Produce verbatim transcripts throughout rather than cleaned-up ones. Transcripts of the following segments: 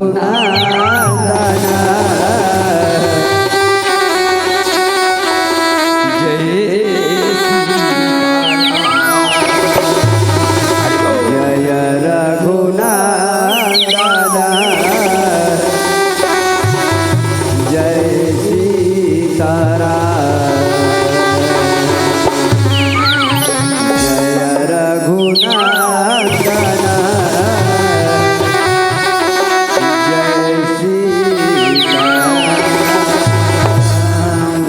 नंदन जय सीताराम। जय रघुनंदन जय सीताराम। जय रघुनंदन जय सीताराम।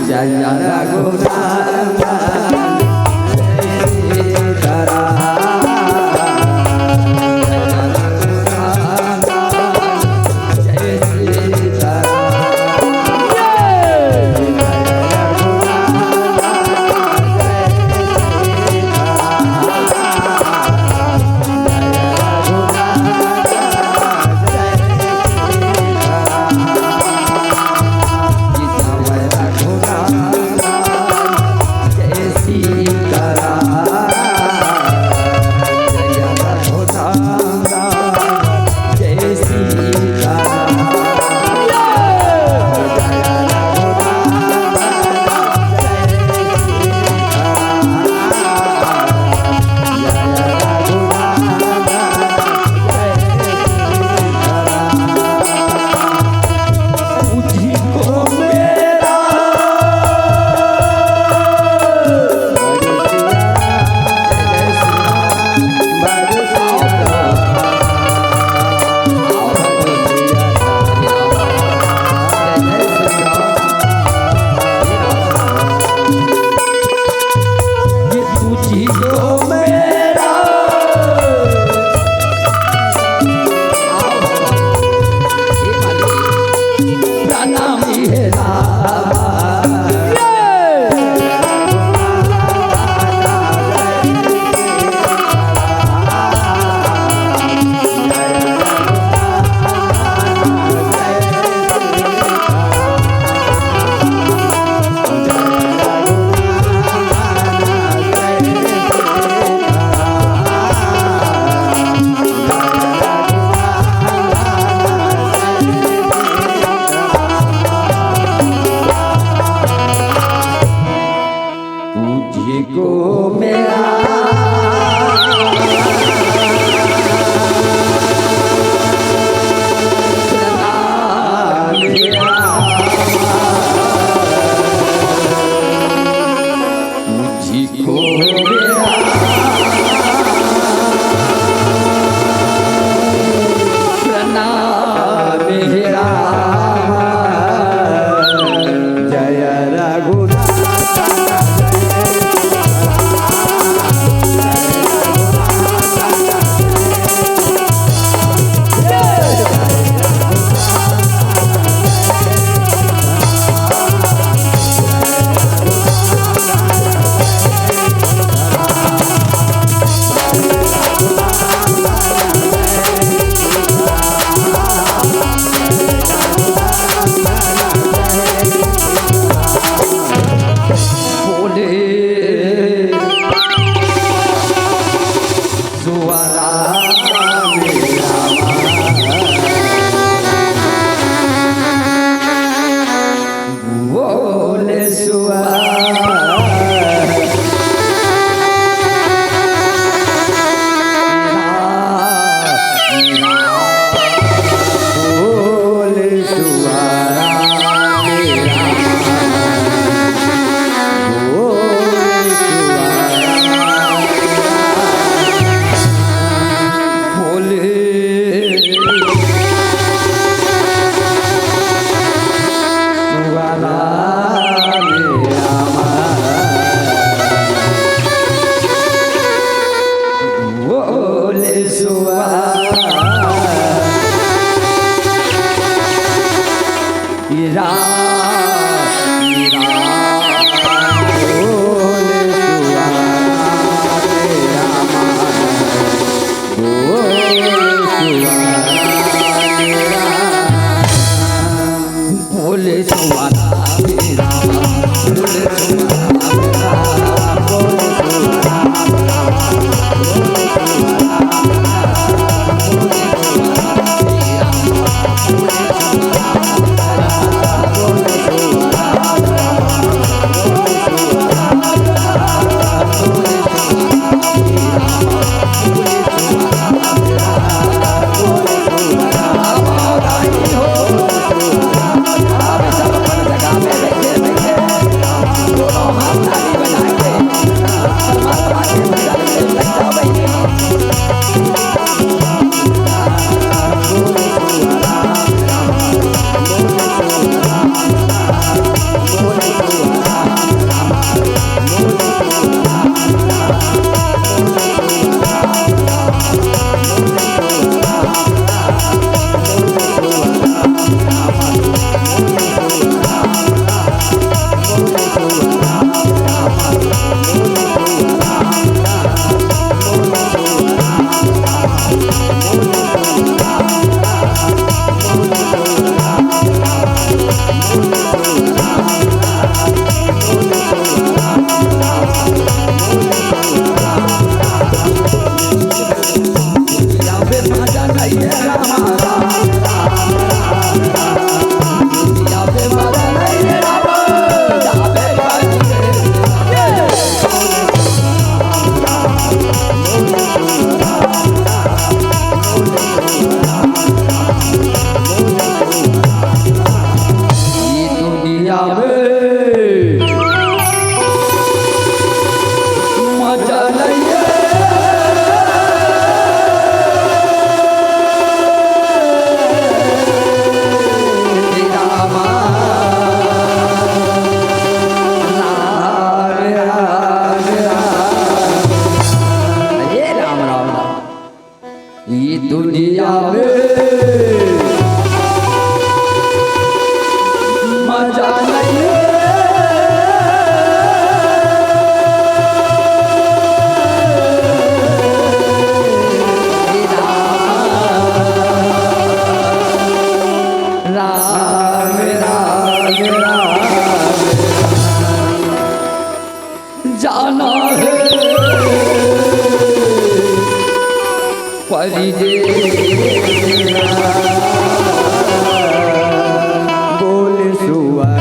जय रघुनंदन जय सीताराम। तुझको मेरा तुझको मेरा प्रणाम हे राम। जय रघुनाथ। बोले सुअरा मेरा बोले सुअरा। बोले सुअरा मेरा। बोले सुअरा। ये दुनिया में मजा नहीं है। राम, राम, राम, राम। जाना है परदेस। बोल सुअर।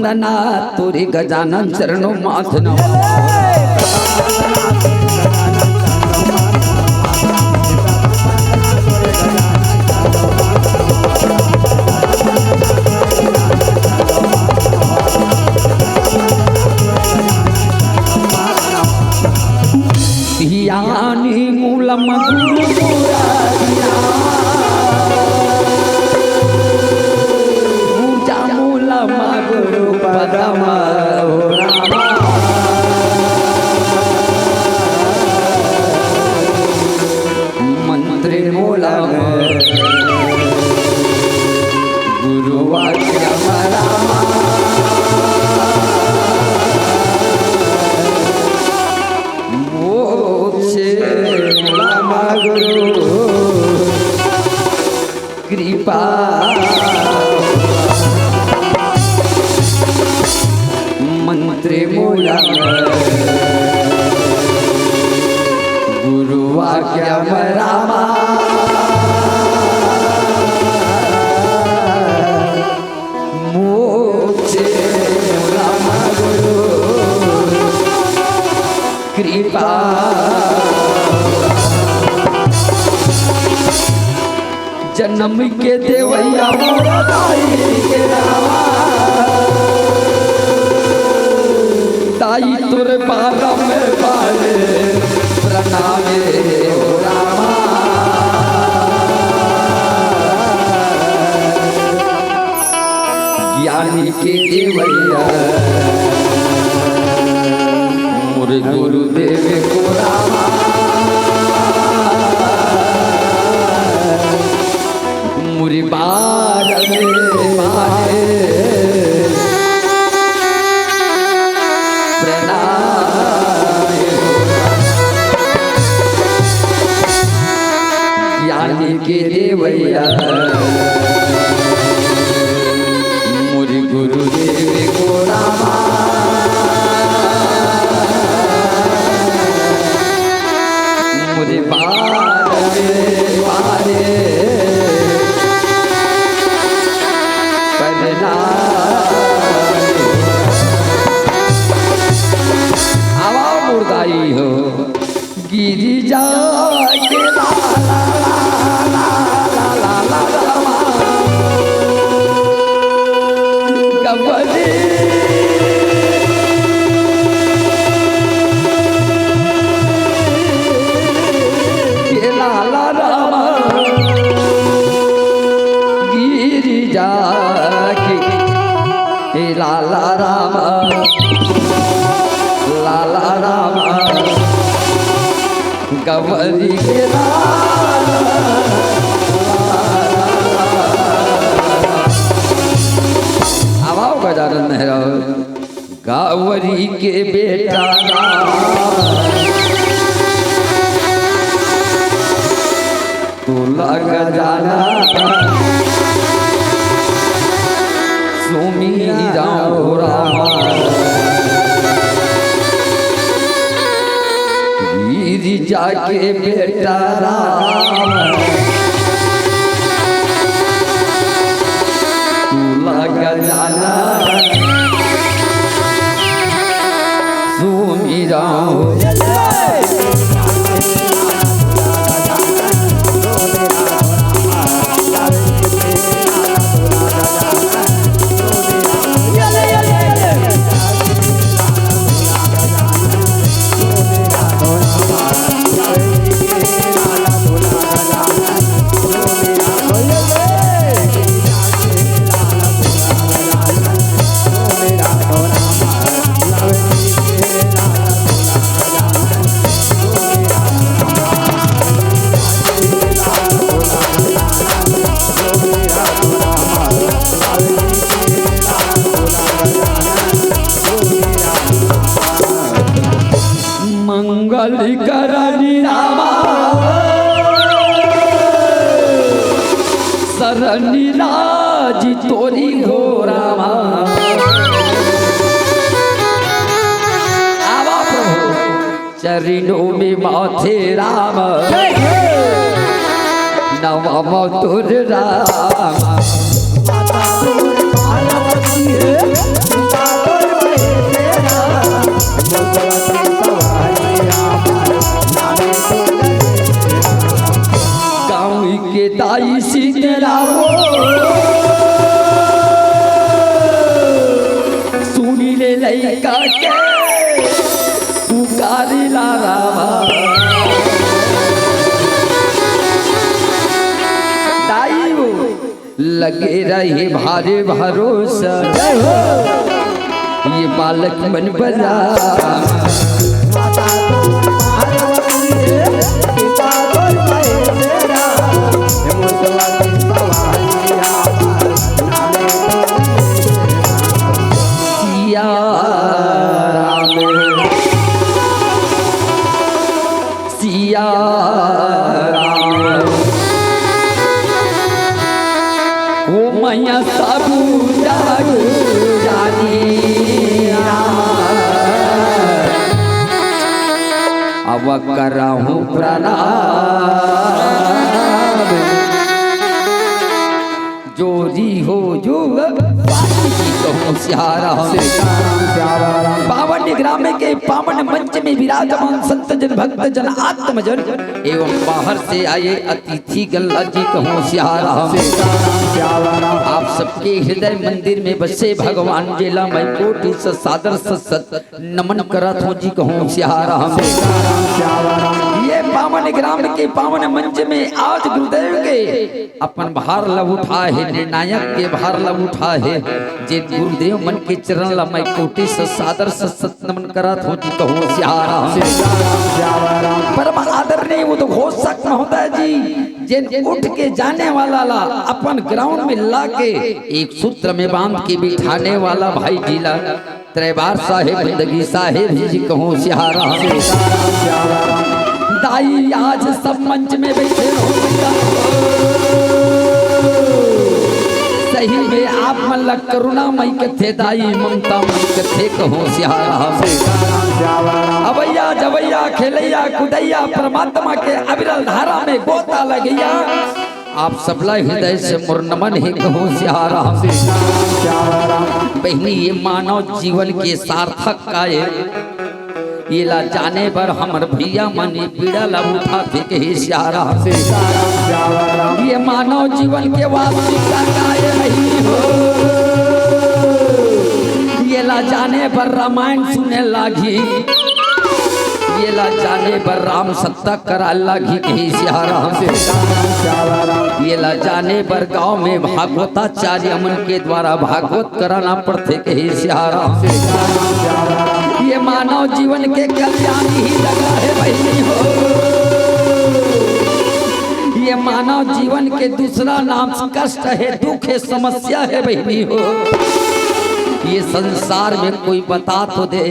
तना तोरे गजानन चरणों माथ नवा। ध्यानी मूलम गुरु मुरारिया। पूजा मूलम गुरु पदम हो रामा। मंत्र मूलम गुरु वाक्यम रामा। मोक्ष मूलम गुरु कृपा। मंत्र मूलम गुरु वाक्यम रामा। मोक्ष मूलम गुरु कृपा। जनम के देवइया मोर दाई के रामा। दाई तोर पादम में पाए प्रणाम हो रामा। ज्ञानी के देवइया मोर गुरुदेव को रामा। मोर बार में मारे प्रणाम हो। ज्ञानी के देवइया मोर गुरुदेव को रामा। मोर बार में पारे प्रणाम। आवा मोर दाई हो। गिरिजा के लाला, लाला, लाला, रामा। गवरी के लाला रामा। गिरिजा के ए लाला रामा, लाला रामा, गवरी के लाला। आवा गजानन मेहरा। गवरी के बेटा राम, तोला गजानन सुमिरा हो राम। गिरिजा के बेटा राम, तोला गजानन सुमिरा हो। मंगल करनी रामा, सरनी राज तोरी हो रामा। आवा प्रभु। चरणों में माथे राम, नवम तुर राम। ताई सीतला वो, सुनी ले लइका के पुकारिला रामा। ताई वो लगे रहे भारी भरोसा। जय हो। ये बालक मन बना। सिया राम, सिया राम। ओ मैया साबू दारू जानी राम। अब करहूँ प्रणाम। जोरी हो जो बाजी की कहूँ सिया राम। सीताराम सियावर राम। पावन ग्राम के पावन मंच में विराजमान संत जन, भक्त जन, आत्मजन एवं बाहर से आए अतिथि गल्ला जी कहूँ सिया राम। सीताराम सियावर राम। आप सबके हृदय मंदिर में बसे भगवान जेला मैं कोटि से सादर से सत नमन करत हूँ जी कहूँ सिया राम। सीताराम सियावर राम। ये पावन ग्राम के पावन मंच में आज गुरुदेव के अपन भार ला उठाए हे, निर्णायक के भार ला उठाए हे, जे गुरुदेव मन के चरण ला मैं कोटि से सादर से सत नमन करत हूँ जी कहूँ सिया राम। सीताराम सियावर राम। परम आदरणीय उद्घोषक महोदय जी, जेन उठ के जाने वाला ला अपन ग्राउंड में ला के एक सूत्र में बांध के बिठाने वाला भाई जी ला दरबार साहेब, बंदगी साहेब जी कहूँ सिया राम। सीताराम सियावर राम। दाई आज सब मंच में बैठे हो भैया। सही में आप मन ला करुणा मई कथे दाई, ममता मई कथे कहूँ सिया राम। सीताराम सियावर राम। अवैया जवैया खेलैया कुदैया परमात्मा के अविरल धारा में गोता लगैया। आप सबला हृदय से मोर नमन हे कहूँ सिया राम। सीताराम सियावर राम। बहिनी ये मानव जीवन के सार्थक का ये, येला जाने बर हमर भैया मन ये पीड़ा ला उठाथे कहे सिया राम। सीताराम सियावर राम। ये मानव जीवन के वास्तविकता का ये नहीं हो, येला जाने बर रामायण सुने लागी। येला जाने बर राम सत्ता करा लागी कही सिया राम। सीताराम सियावर राम। येला जाने बर गांव में भागवताचार्य मन के द्वारा भागवत कराना पड़थे कही सिया राम। सीताराम सियावर राम। ये मानव जीवन के कल्याण ही लगा है बहिनी हो। ये मानव जीवन के दूसरा नाम कष्ट है, दुख है, समस्या है बहिनी हो। ये संसार में कोई बता तो दे,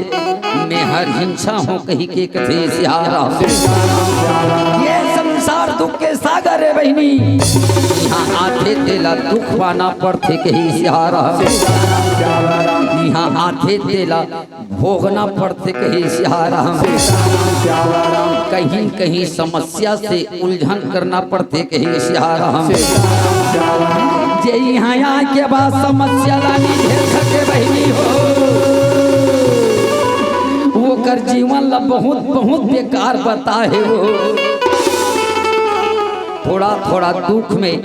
मैं हर हिंसा हूँ कही के कथे सिया राम। ये संसार दुख के सागर है बहिनी, यहाँ आथे तेला दुख पाना पड़थे कही सिया राम। यहाँ आथे तेला भोगना पड़थे कही सिया राम। कहीं कहीं समस्या से उलझन करना पड़थे कही सिया राम। जे यहाँ आके बाद समस्या ला नहीं झेल सके बहिनी हो, ओकर जीवन ला बहुत बहुत बेकार बताए हो। थोड़ा थोड़ा दुख में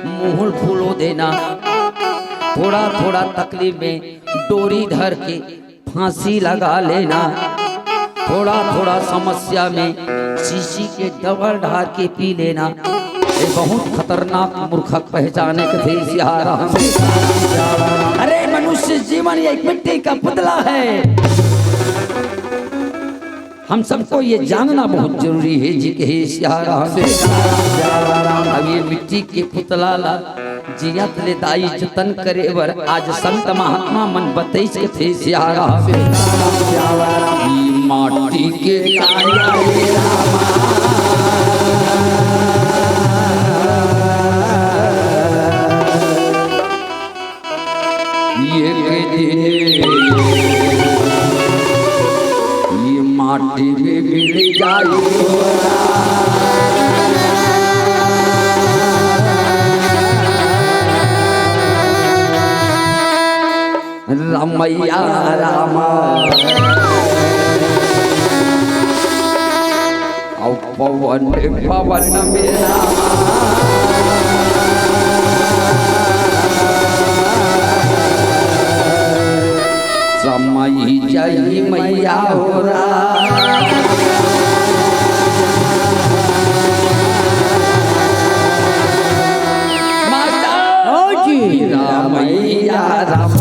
मुंह फुलो देना, थोड़ा थोड़ा तकलीफ में डोरी धर के फांसी लगा लेना, थोड़ा थोड़ा समस्या में शीशी के डबल ढार के पी लेना, ये बहुत खतरनाक मूर्खक पहचाने कथे सिया राम। अरे मनुष्य जीवन ये एक मिट्टी का पुतला है। हम सबको ये जानना बहुत जरूरी है जी कहे सिया राम। अब ये मिट्टी के पुतला ला जियत ले दाई जतन करे बर आज संत महात्मा मन बतैस कथे सिया राम। माटी के काया रे रामा। ये के दिन ये माटी में मिल जाई। रमैया राम। अब पवन पवन में राम। आई जाई मैया हो राम। मास्टर। हाँ जी। रामैया राम।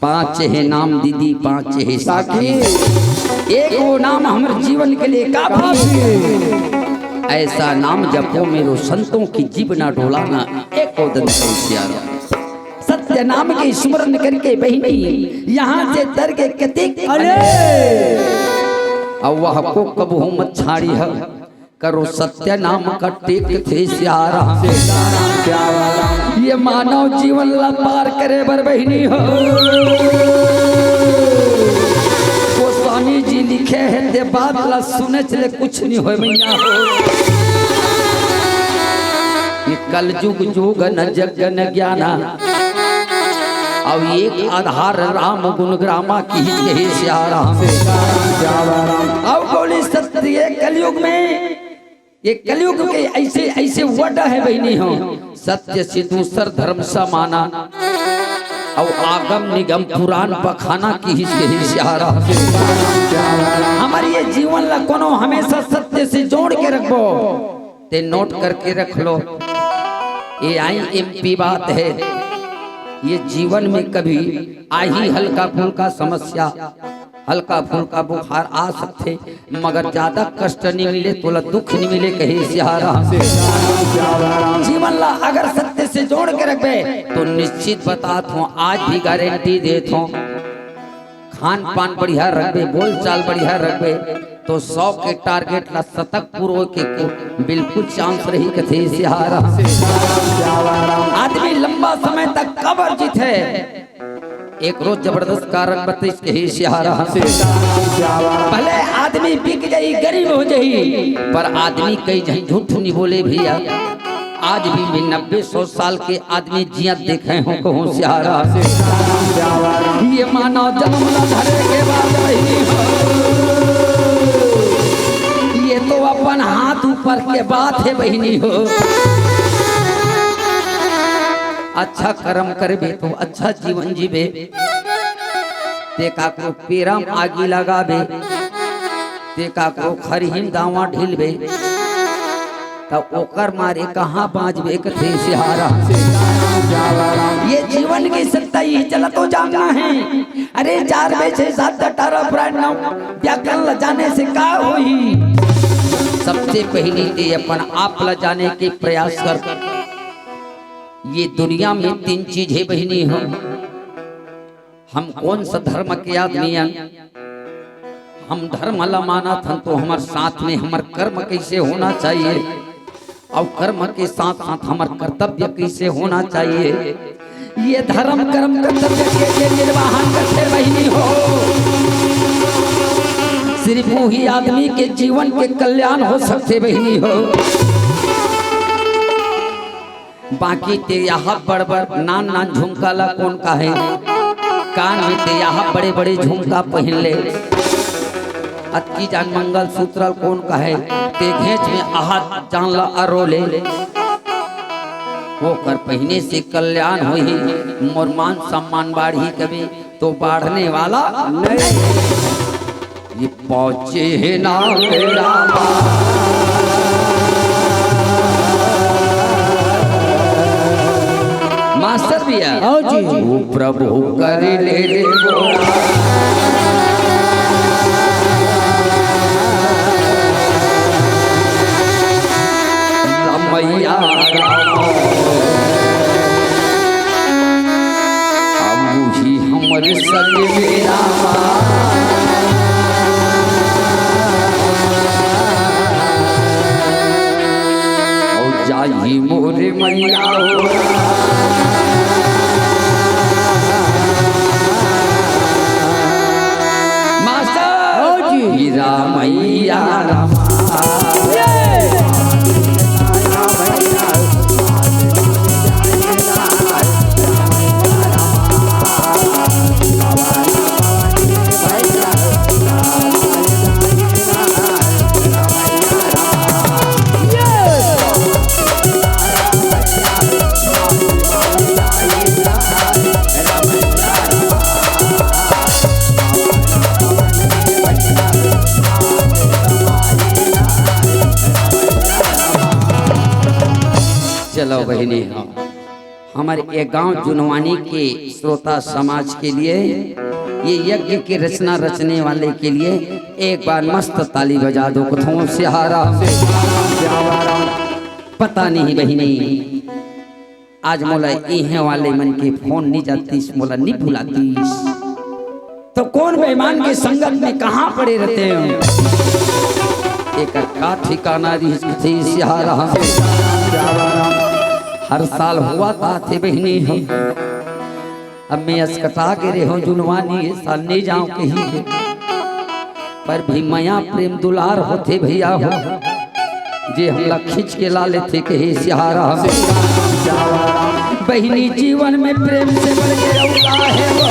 पाँच हे नाम दीदी, पाँच हे साखी। एक वो नाम हमर जीवन के लिए काफी। ऐसा नाम जपो मेरो संतों की जीव ना डोलाना। एक वो दंत सियारा। सत्य नाम के स्मरण करके बहिनी यहाँ से तर के कतिक अले। अब वह को कबहू मत छाड़ी है। करो सत्य नाम का टेक थे सियारा। ये मानव जीवन ला पार करे बर बहिनी हो। गोस्वामी जी लिखे हे ते बात ला सुने चले कुछ नहीं होय मैया हो। ये कलजुग जोग न जग न ज्ञाना। अब एक आधार राम गुण ग्रामा की कहे सियारा। अब बोली सत्य ये कलयुग में ये कलयुग के ऐसे, ऐसे word हे बहिनी हो, सत्य से दूसर धर्म समाना, अउ आगम निगम पुराण पखाना की ही से ही सियारा। हमर ये जीवन ला कोनो हमेशा सत्य से जोड़ के रखबो, ते note करके रख लो, ये आई एम पी बात हे। ये जीवन में कभी आही हल्का फुल्का समस्या, हल्का फुल्का बुखार आ सकथे, मगर ज्यादा कष्ट नहीं मिले, तोला दुख नहीं मिले, कहे सियारा। जीवन ला अगर सत्य से जोड़ के रखबे, तो निश्चित बतात हों, आज भी गारंटी देत हों, खान पान बढ़िया रखबे, बोल चाल बढ़िया रखबे, तो सौ के target ला शतक पूरो के को बिल्कुल chance रही, कथे सियारा। आदमी लंबा समय तक काबर जीथे, एक रोज जबरदस्त कारण बतइस, कहे सियारा। भले आदमी बिक जाही, गरीब हो जाही, पर आदमी कई झन झूठ नहीं बोले भैया। आज भी मैं नब्बे सौ साल के आदमी जियत देखे हों, कहूँ सियारा। ये मानव जन्म ला धरे के बाद बहिनी हो, ये तो अपन हाथ ऊपर के बात हे बहिनी हो। अच्छा कर्म करबे तो अच्छा जीवन जीबे। ते काकरो पेरा म आगी लगाबे, ते काकरो खरही म दावा ढीलबे, त ओकर मारे कहाँ बाँचबे, कथे सियारा। ये जीवन के सत्ता ये चला तो जानना हे। अरे, चार बे, छह, सात, अठारह, प्राण, नौ, व्याकरण ला जाने से का होही? सबसे पहिली ते अपन आप ला जाने के प्रयास कर। ये दुनिया में तीन चीज हे बहिनी हो, हम कौन सा धर्म के आदमी हन, हम धर्म ला मानत हन तो हमर साथ में हमर कर्म कैसे होना चाहिए, अउ कर्म के साथ साथ हमर कर्तव्य कैसे होना चाहिए। ये धर्म कर्म कर्तव्य के लिए निर्वाहन करथे बहिनी हो, सिर्फ वही आदमी के जीवन के कल्याण हो सकथे बहिनी हो। बाकी ते यहाँ बड़ बड़ नान नान झुमका ला कोन काहे, कान में ते यहाँ बड़े बड़े झुमका पहिन ले, अतकी जान मंगलसूत्र ला कोन काहे, ते घेंच में आहत जान ला अरो ले। ओकर पहिने से कल्याण होही, मोर मान सम्मान बाढ़ही कभी तो बाढ़ने वाला नहीं। ये पहुंचे हे नाम रामा। मास्टर भैया। आओ जी। ओ प्रभु कर ले रे गोरा। रमैया राम। अब बुझी हमर संग में रामा। और जाई मोर मैया हो। मैया रामा। चलो बहिनी, हाँ। हमर ये गांव जुनवानी के श्रोता समाज के लिए, ये यज्ञ की रचना रचने वाले के लिए एक बार मस्त ताली बजा दो, कथों सिहारा। पता नहीं बहिनी, आज मोला इहे वाले मन के फोन नहीं जातीस, मोला नहीं बुलातीस, तो कौन बेईमान के संगत में कहाँ पड़े रहते हो? एक का ठिकाना रिहिस थे सिहारा। हर साल होवत आथे बहिनी हो, अब मैं असकटा के रहे हूँ जुनवानी, ये साल नहीं जाओ कहीं के। पर भी मया प्रेम दुलार होथे भैया हो, जे हमला खींच के ला लेथे कहे सिहारा। बहिनी जीवन में प्रेम से बढ़ के अउ का हे हो।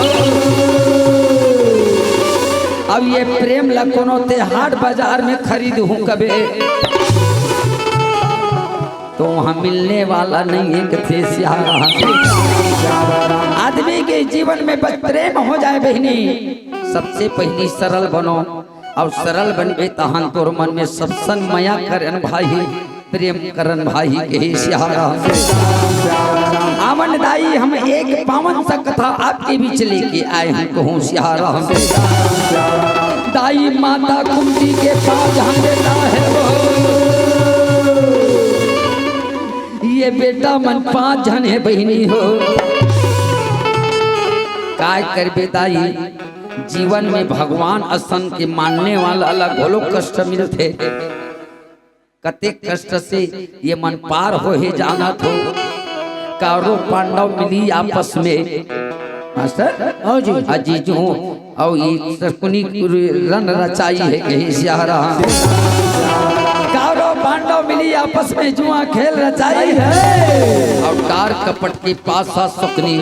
अब ये प्रेम ला कोनो ते हाट बाजार में खरीद हूँ कबे, तो वहाँ मिलने वाला नहीं है कथे सिहारा। आदमी के जीवन में बस प्रेम हो जाए बहिनी, सबसे पहली सरल बनो, अउ सरल बनबे तहन तोर मन में सब संग मया करन भाई, प्रेम करन भाई कहे सिहारा। आवन दाई, हम एक पावन सा कथा आपके बीच लेके आए हैं, कहूँ सिहारा। दाई माता कुंती के पाँच झन बेटा हे हो, ये बेटा मन पाँच झन हे बहिनी हो। काय करबे दाई, जीवन में भगवान असन के मानने वाला ला घलो कष्ट मिलथे। कतेक कष्ट से ये मन पार होहे जानत हो। कौरव पांडव मिली आपस में, मास्टर? हाँ जी। अजीजों, अउ ये शकुनी रन रचाई हे कहे सिहारा। कौरव पांडव मिली आपस में जुआ खेल रचाई हे। अउ डार कपट के पासा शकुनी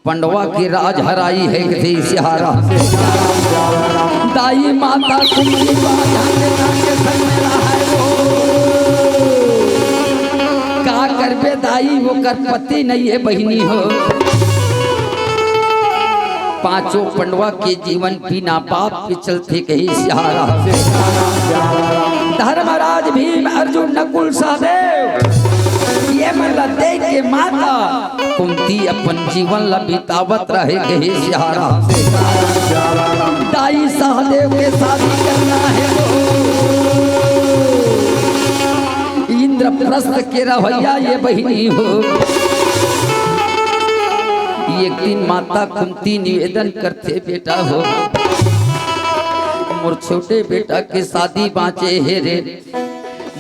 पंडवा के राज हराई हे कथे सिहारा। दाई माता कुंती बाझा के संग में रहाय हो। का करबे दाई, ओकर पति नहीं हे बहिनी हो। पांचों पंडवा के जीवन बिना बाप के चलथे कहे सिहारा। धर्मराज भीम अर्जुन नकुल सहदेव ये मन ला देख के माता कुंती अपन जीवन ला बितावत रहे कहे सिहारा। दाई सहदेव के शादी करना हे तो इंद्रप्रस्थ के रहैया ये बहिनी हो। एक दिन माता कुंती निवेदन करथे, बेटा हो, मोर छोटे बेटा के शादी बाँचे हे रे,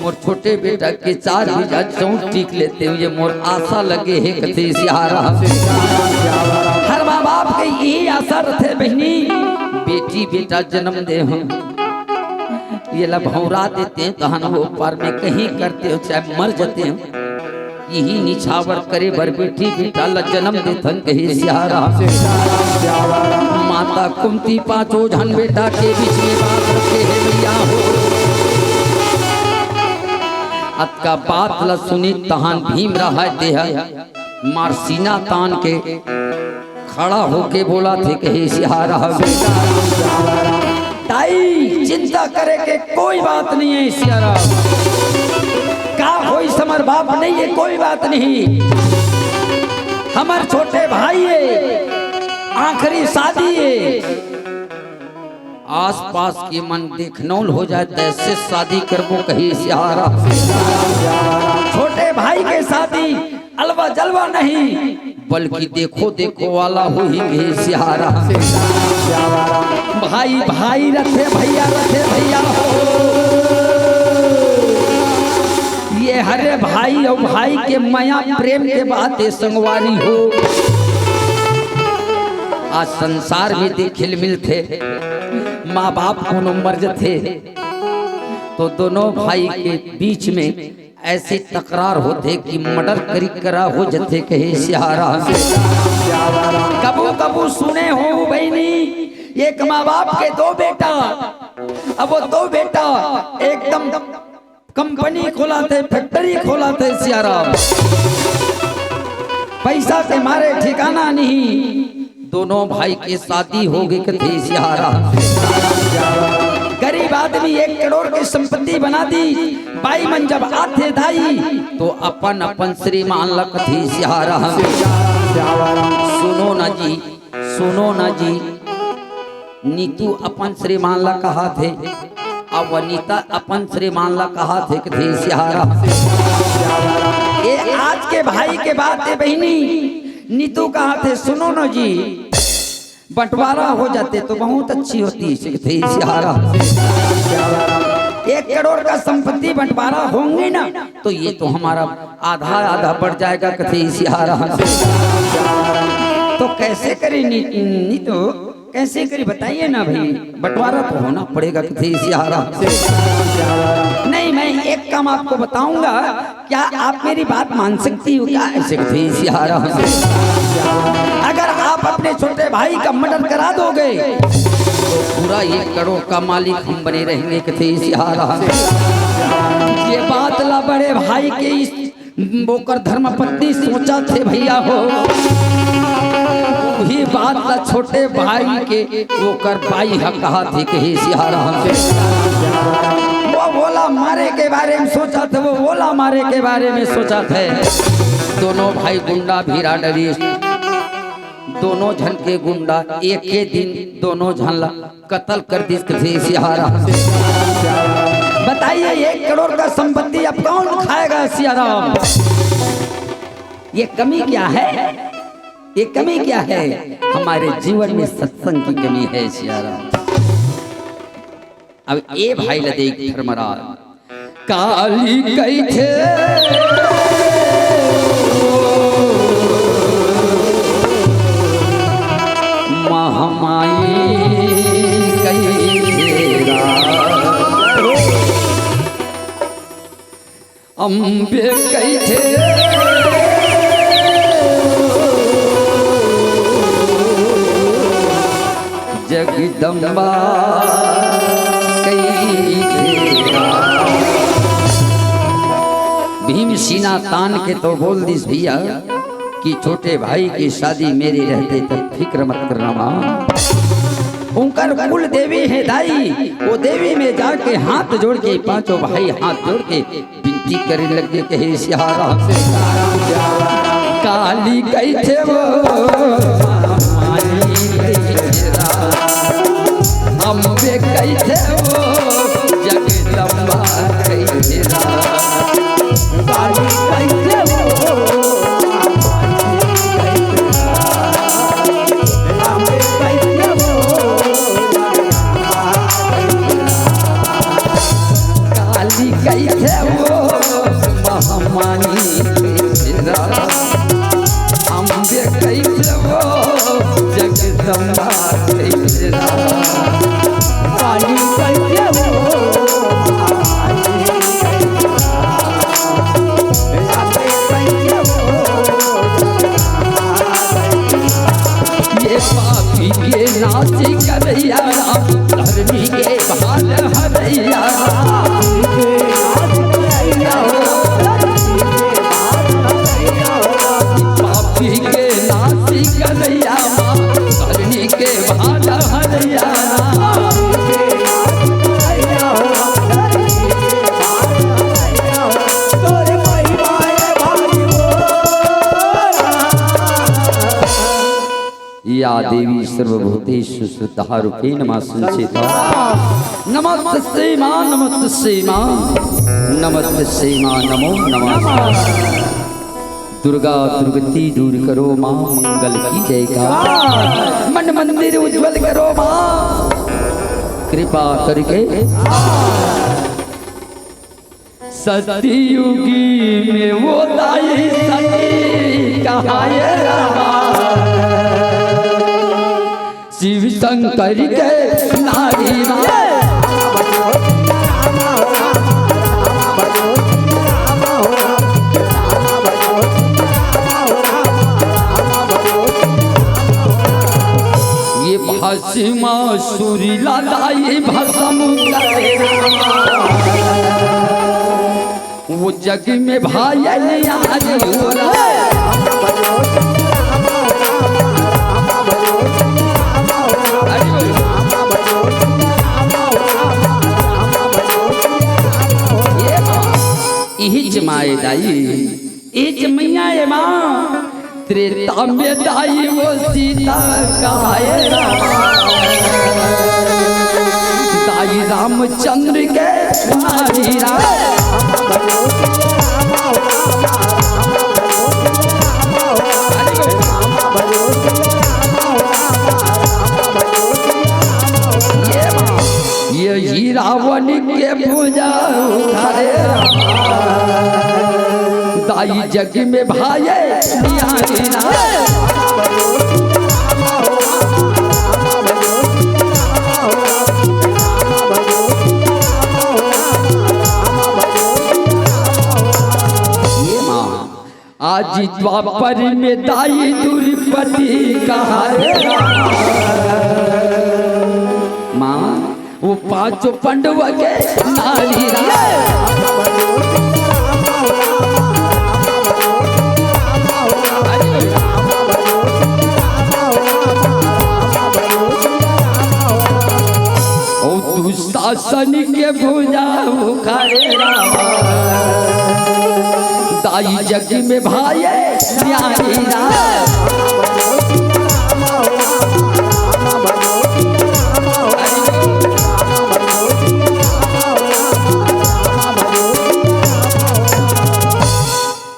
मोर छोटे बेटा के चार बीघा चौक टीक लेते हुए मोर आशा लगे हे कथे सिहारा। हर माँ बाप के यही आशा रथे बहिनी, बेटी बेटा जन्म दे हो, ये ला भौरा देते हैं, तहन वो पार में कहीं करते हो, चाहे मर जाते हो, यही निछावर करे बर बेटी बेटा ला जन्म देथन कहे सिहारा। माता कुंती पांचों झन बेटा के बीच में बात रखे हे भैया हो। अतका बात ला सुनी तहान भीम रहाय देह मार सीना तान के खड़ा होके बोला थे कहे सिहारा। ताई, चिंता करे के कोई बात नहीं है सियाराम। का होइस हमर बाप नहीं है, कोई बात नहीं। हमर छोटे भाई है, आखिरी शादी है। आसपास के मन देखनौल हो जाए, तैसे शादी करबो कहे सियाराम। छोटे भाई के शादी अलवा जलवा नहीं, बल्कि देखो देखो वाला होही कहे सियाराम। भाई भाई रथे, भैया रथे, भैया हो। ये हरे भाई अउ भाई के मया प्रेम के बात ए संगवारी हो। आज संसार में देखे ल मिलथे, माँ बाप कोनो मर जथे, तो दोनों भाई के बीच में ऐसे तकरार होथे कि मर्डर करी करा हो जथे, कहे सियाराम। कभू कभू सुने हो बहिनी, एक माँ बाप के दो बेटा, अब वो दो बेटा एकदम कंपनी खोलाथे, फैक्ट्री खोलाथे सियाराम। पैसा के मारे ठिकाना नहीं, दोनों भाई के शादी हो गे कथे सियाराम। गरीब आदमी एक करोड़ के संपत्ति बना दी, बाई मन जब आथे दाई, तो अपन अपन श्रीमान ला कथे सियाराम। सुनो ना जी, सुनो ना जी, नीतू अपन श्रीमान ला कहाथे, अउ वनिता अपन श्रीमान ला कहाथे, कथे सियाराम। ए आज के भाई के बात ए बहिनी, नीतू कहाथे, सुनो ना जी, बंटवारा हो जाते तो बहुत अच्छी होती, कथे सियाराम। एक करोड़ का संपत्ति बंटवारा होंगे ना, तो ये तो हमारा आधा आधा पड़ जाएगा, कथे सियाराम। तो कैसे करे नी-, नीतू, कैसे करे बताइए ना भाई, बंटवारा तो होना पड़ेगा, कथे सियाराम। नहीं, मैं एक काम आपको बताऊंगा, क्या आप मेरी बात मान सकती हो क्या? ऐसे कथे सियाराम। अगर आप अपने छोटे भाई का मर्डर करा दोगे तो पूरा एक करोड़ का मालिक हम बने रहेंगे, कथे सियाराम। ये बात ला बड़े भाई के इस ओकर धर्मपत्नी सोचथे भैया हो, वही बात ला छोटे भाई के ओकर बाई ह कहाथे, कहे सियाराम। वो ओला मारे के बारे में सोचथे, वो ओला मारे के बारे में सोचथे। दोनों भाई गुंडा भिरा डरिस, दोनों झन के गुंडा एके दिन दोनों झन ला कतल कर दिस, कथे सियाराम। बताइए, एक करोड़ का संपत्ति अब कौन खाएगा सियाराम? ये कमी क्या है? ये कमी क्या है? हमारे जीवन में सत्संग की कमी है सियाराम। अब ए भाई ला देख धर्मराज, काली कहिथे महामाई कहिथे राम। अम्बे कहिथे जगदम्बा कहिथे राम। भीम सीना तान के तो बोल दिस भैया कि छोटे भाई की शादी मेरे रहते तब फिक्र मत करना माँ। उनकर कुल देवी है दाई, वो देवी में जाके हाथ जोड़ के, पांचों भाई हाथ जोड़ के विनती करे लगे, कहे सियाराम। काली कहिथे वो, अम्बे कहिथे वो, जगदम्बा कहिथे राम। काली कहिथे वो, अम्बे कहिथे वो, काली कहिथे वो, महामाई कहिथे राम। अम्बे कहिथे वो, जगदम्बा कहिथे राम। काली कहिथे वो, ये पापी के नाश करैया राम, धर्मी के भाल हरैया राम। पापी के नाश करैया राम, धर्मी के भाल हरैया राम। या देवी सर्वभूतेषु श्रद्धारूपेण मां संस्थिता। नमस्तस्यै मां, नमस्तस्यै मां, नमस्तस्यै मां, नमो नमः। दुर्गा दुर्गति दूर करो मां, मंगल की जयकार। मन मंदिर उज्जवल करो मां, कृपा करके। सतयुगी में वो दाई सती कहाए रहा। शिव शंकर के नारी माँ। माँ सुरीला दाई भसम करे रामा। वो जग में भाई यारी हो रे। ये माँ, इही जमाए दाई। ए जमैया ए माँ, त्रेता में दाई वो सीता कहाए रामा। दाई रामचंद्र के नारी राम। ये माँ, ये ही रावण के भुजा उखाड़े रामा। दाई जग में भाई यारी ना। ये माँ, आज द्वापर में दाई दुर्पति कहाए। माँ, वो पांचों पंडव के नारी रे। ओ दुशासन के भुजा उखाड़े रामा। दाई जग में भाई यारी राम।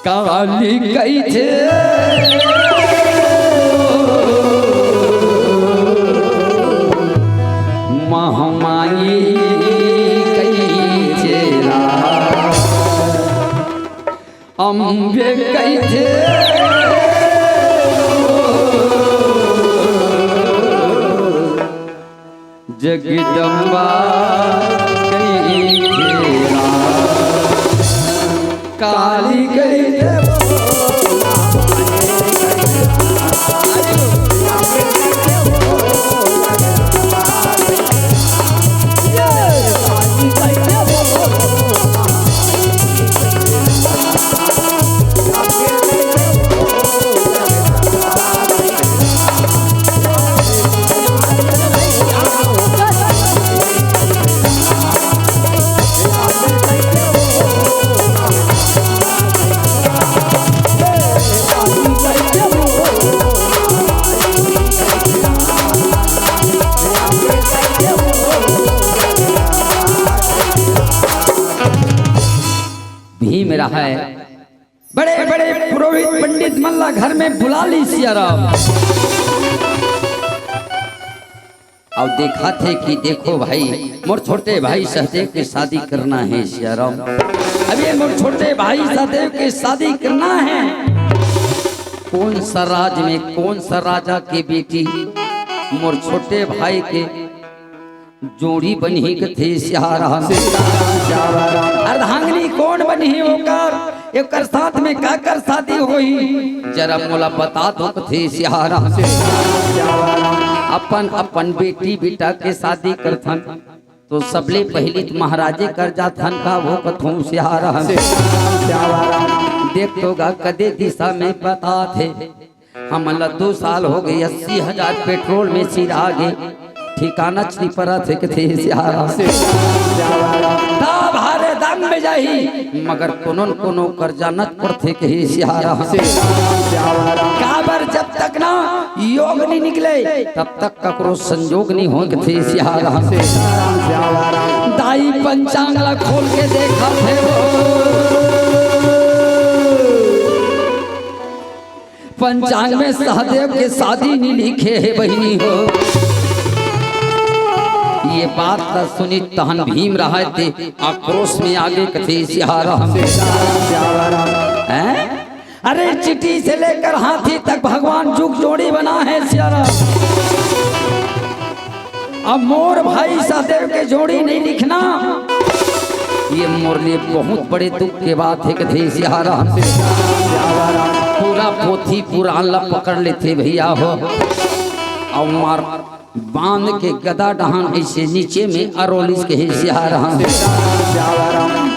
काली कहिथे महामाई कहिथे राम। अम्बे कहिथे जगदम्बा कहिथे राम। काली कहिथे भीम रहय, बड़े बड़े पुरोहित पंडित मन ला घर में बुला लिस सियाराम। अउ देखथे कि देखो भाई, मोर छोटे भाई सहदेव के शादी करना हे सियाराम। अब ये मोर छोटे भाई सहदेव के शादी करना हे। कौन सा राज में कौन सा राजा के बेटी मोर छोटे भाई के जोड़ी बनही कथे सियाराम। अर्धांगिनी कौन बनही ओकर, एकर साथ में काकर शादी होही, जरा मोला बता दो कथे सियाराम। अपन अपन बेटी बेटा के शादी करथन तो सबले पहिली त महाराजे कर जाथन का वो कथों सियाराम। देख तो गा कदे दिशा में बतात हे। हमन ला दू साल हो गे, अस्सी हजार पेट्रोल में सिरा गे, ठिकाना च नइ परत हे कथे सियाराम। तब हर दम में जाही, मगर कोनो न कोनो कर जानत पड़थे कहे सियाराम। काबर जब तक ना योग नइ निकले, तब तक ककरो संजोग नइ होय कथे सियाराम। दाई पंचांग ला खोल के देखत हे वो। पंचांग में सहदेव के शादी नइ लिखे हे बहिनी हो। ये बात ला सुनिस तहन भीम रहय ते आक्रोश में आगे कथे सियाराम। हैं? अरे चिटी से लेकर हाथी तक भगवान जुग जोड़ी बना हे सियाराम। अब मोर भाई सहदेव के जोड़ी नइ लिखना, ये मोर लिए बहुत बड़े दुख के बात हे कथे सियाराम। पूरा पोथी पुराण ला पकड़ लेथे भैया हो। अउ मार बांध के गदा डहान अइसे नीचे में अरोलिस कहे सियाराम।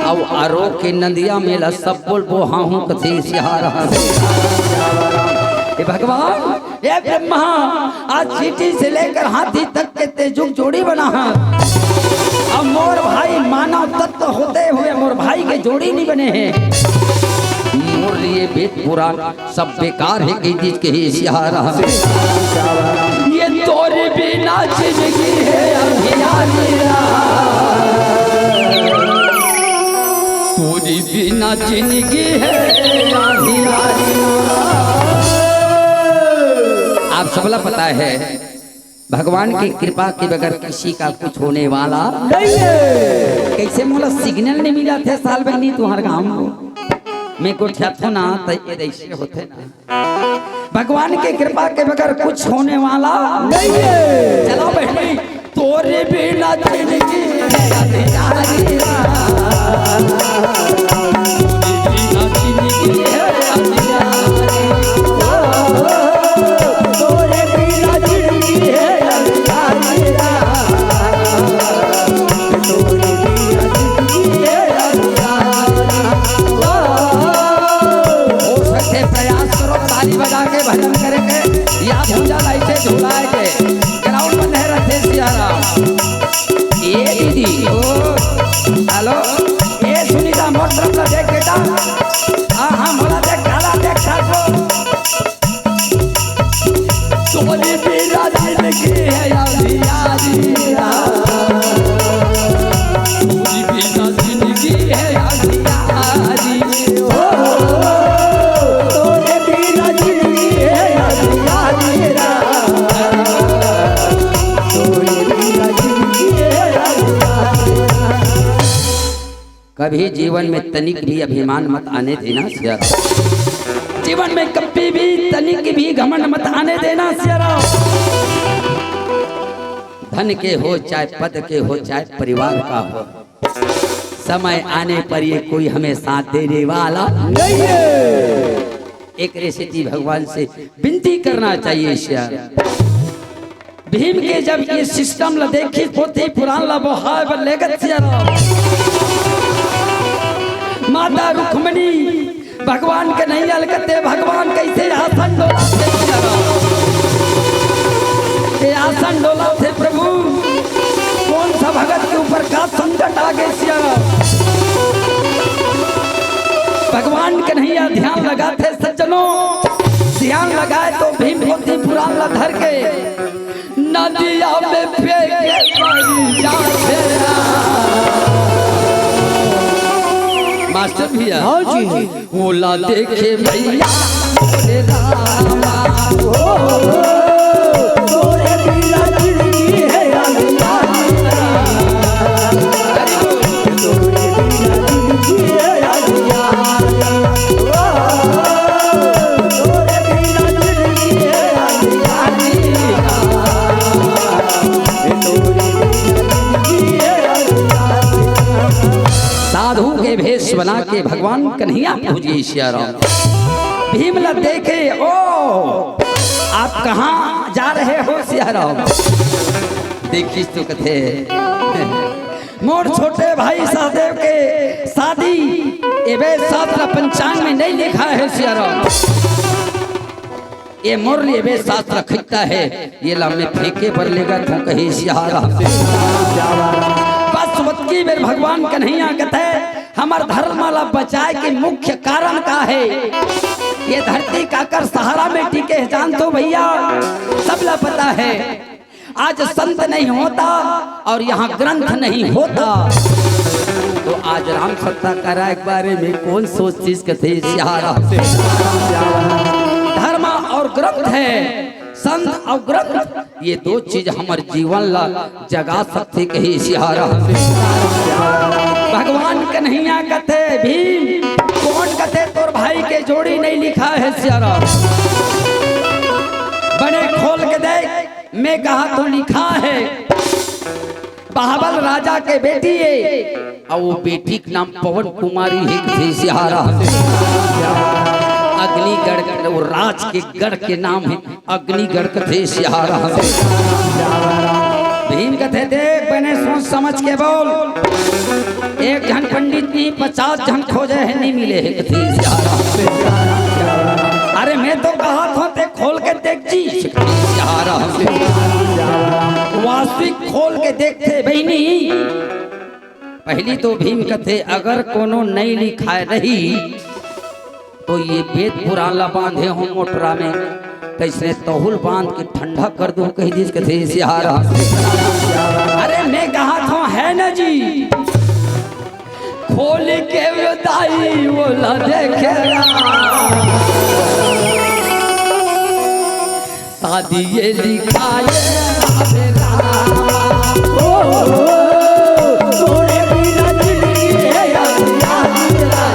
अउ अरो के नदिया में ला सब बोल बोहाहूं कथे सियाराम। हे भगवान, हे ब्रह्मा, आज चींटी से लेकर हाथी तक के तेजुक जोड़ी बना है। अब मोर भाई मानव तत्व होते हुए मोर भाई के जोड़ी नहीं बने हैं। मोर लिए वेद पुराण सब बेकार है, कहि दिस कहे सियाराम। ये तोरे बिना जिंदगी है अंधियारी रात। तोरे बिना जिंदगी है अंधियारी रात। आप सबला पता है, भगवान की कृपा के बगैर किसी का कुछ होने वाला नहीं है। कैसे मोला सिग्नल नहीं मिला थे साल बहनी तुम्हारे गांव को, मैं गोठियाथों ना, तो ये ऐसे होते ना। भगवान की कृपा के बगैर कुछ होने वाला नहीं है। चलो बहनी, तोरे बिना जिंदगी है अंधियारी रात। तोरे बिना जिंदगी है अंधियारी रात। तोरे बिना जिंदगी है अंधियारी रात। तोरे बिना जिंदगी है अंधियारी रात। हो सके प्रयास करो, ताली बजा के भजन करे के, या भूजा लाइके झुलाए के, ग्राउंड में नहीं रहते सियाराम। ए दीदी, ओ, हेलो, ए सुनीता, मोर तरफ से देख बेटा, हाँ, हाँ, मोला देख, काला देख, ठाकुर। तोरे बिना जिंदगी है अंधियारी रात। तोरे बिना जिंदगी है अंधियारी। ओ, तोरे बिना जिंदगी है अंधियारी रात। तोरे बिना जिंदगी है अंधियारी रात। कभी जीवन में तनिक भी अभिमान मत आने देना सियाराम। जीवन में कभी भी तनिक भी घमंड मत आने देना सियाराम। धन के हो चाहे पद के हो चाहे परिवार का हो, समय आने पर ये कोई हमें साथ देने वाला नहीं है। एक रेसिटी भगवान से विनती करना चाहिए सियाराम। भीम के जब ये सिस्टम ला देखिस, पोथी पुराण ला बोहाय बर लेगत सियाराम। माता रुक्मणी भगवान कन्हैया ल कथे, भगवान कैसे आसन डोलाथे सियाराम। ये आसन डोलाथे प्रभु, कौन सा भगत के ऊपर का संकट आ गे सियाराम। भगवान कन्हैया ध्यान लगाथे सज्जनों, ध्यान लगाए तो भीम पोथी पुराण ला धर के नदिया में फेंके पड़ी जाथे। मास्टर भैया। हाँ जी। ओला देखे भैया, ओरे रामा, ओ, तोरे बिना जिंदगी है अंधियारी। साधु के भेष बना के भगवान कन्हैया पहुंच गए सियाराम। भीम ला देखे, ओ, आप कहाँ जा रहे हो सियाराम? देखिस तो कथे, मोर छोटे भाई सहदेव के शादी एबे शास्त्र पंचांग में नहीं लिखा है सियाराम। ये मोर लिए एबे शास्त्र खिकता है, ये ला मैं फेंके बर लेगत हूँ कहे सियाराम। बस ओतकी बेर भगवान कन्हैया कथे, हमर धर्म ला बचाए के मुख्य कारण का है? ये धरती काकर सहारा में टिके है, जानथो भैया, सब ला पता है। आज संत नहीं होता और यहाँ ग्रंथ नहीं होता, तो आज राम सत्ता कराए के बारे में कौन सोचतिस कथे सियाराम। धर्म और ग्रंथ है, संत और ग्रंथ, ये दो चीज हमर जीवन ला जगा सकथे कहे सियाराम। भगवान कन्हैया कथे, भीम, कौन कथे तोर भाई के जोड़ी नहीं लिखा है सियाराम? बने खोल के देख, मैं कहा तो लिखा है, बाहबल राजा के बेटी है, और वो बेटी के नाम पवन कुमारी है, कथे सियाराम। अग्निगढ़, वो राज के गढ़ के नाम हे अग्निगढ़ कथे सियारा। भीम कथे, "देख, बने सोच समझ के बोल। एक झन पंडित नहीं, पचास झन खोजे हे, नहीं मिले हे," कथे सियारा। "अरे, मैं तो कहत हों, ते खोल के देख जी," कथे सियारा। वास्तविक खोल के देखथे बहिनी। पहली तो भीम कथे, अगर कोनो नइ लिखाय रही, तो ये वेद पुराण ला बांधे हों मोटरा में, कइसे तहुल बांध के ठंडा कर दूं, कहि दिस कथे सियारा। अरे मैं कहत हों, है ना जी, खोल के वो दाई वो ला देखे ना। शादी ये लिखाए। ओ, ओ, तोरे बिना जिंदगी है अंधियारा।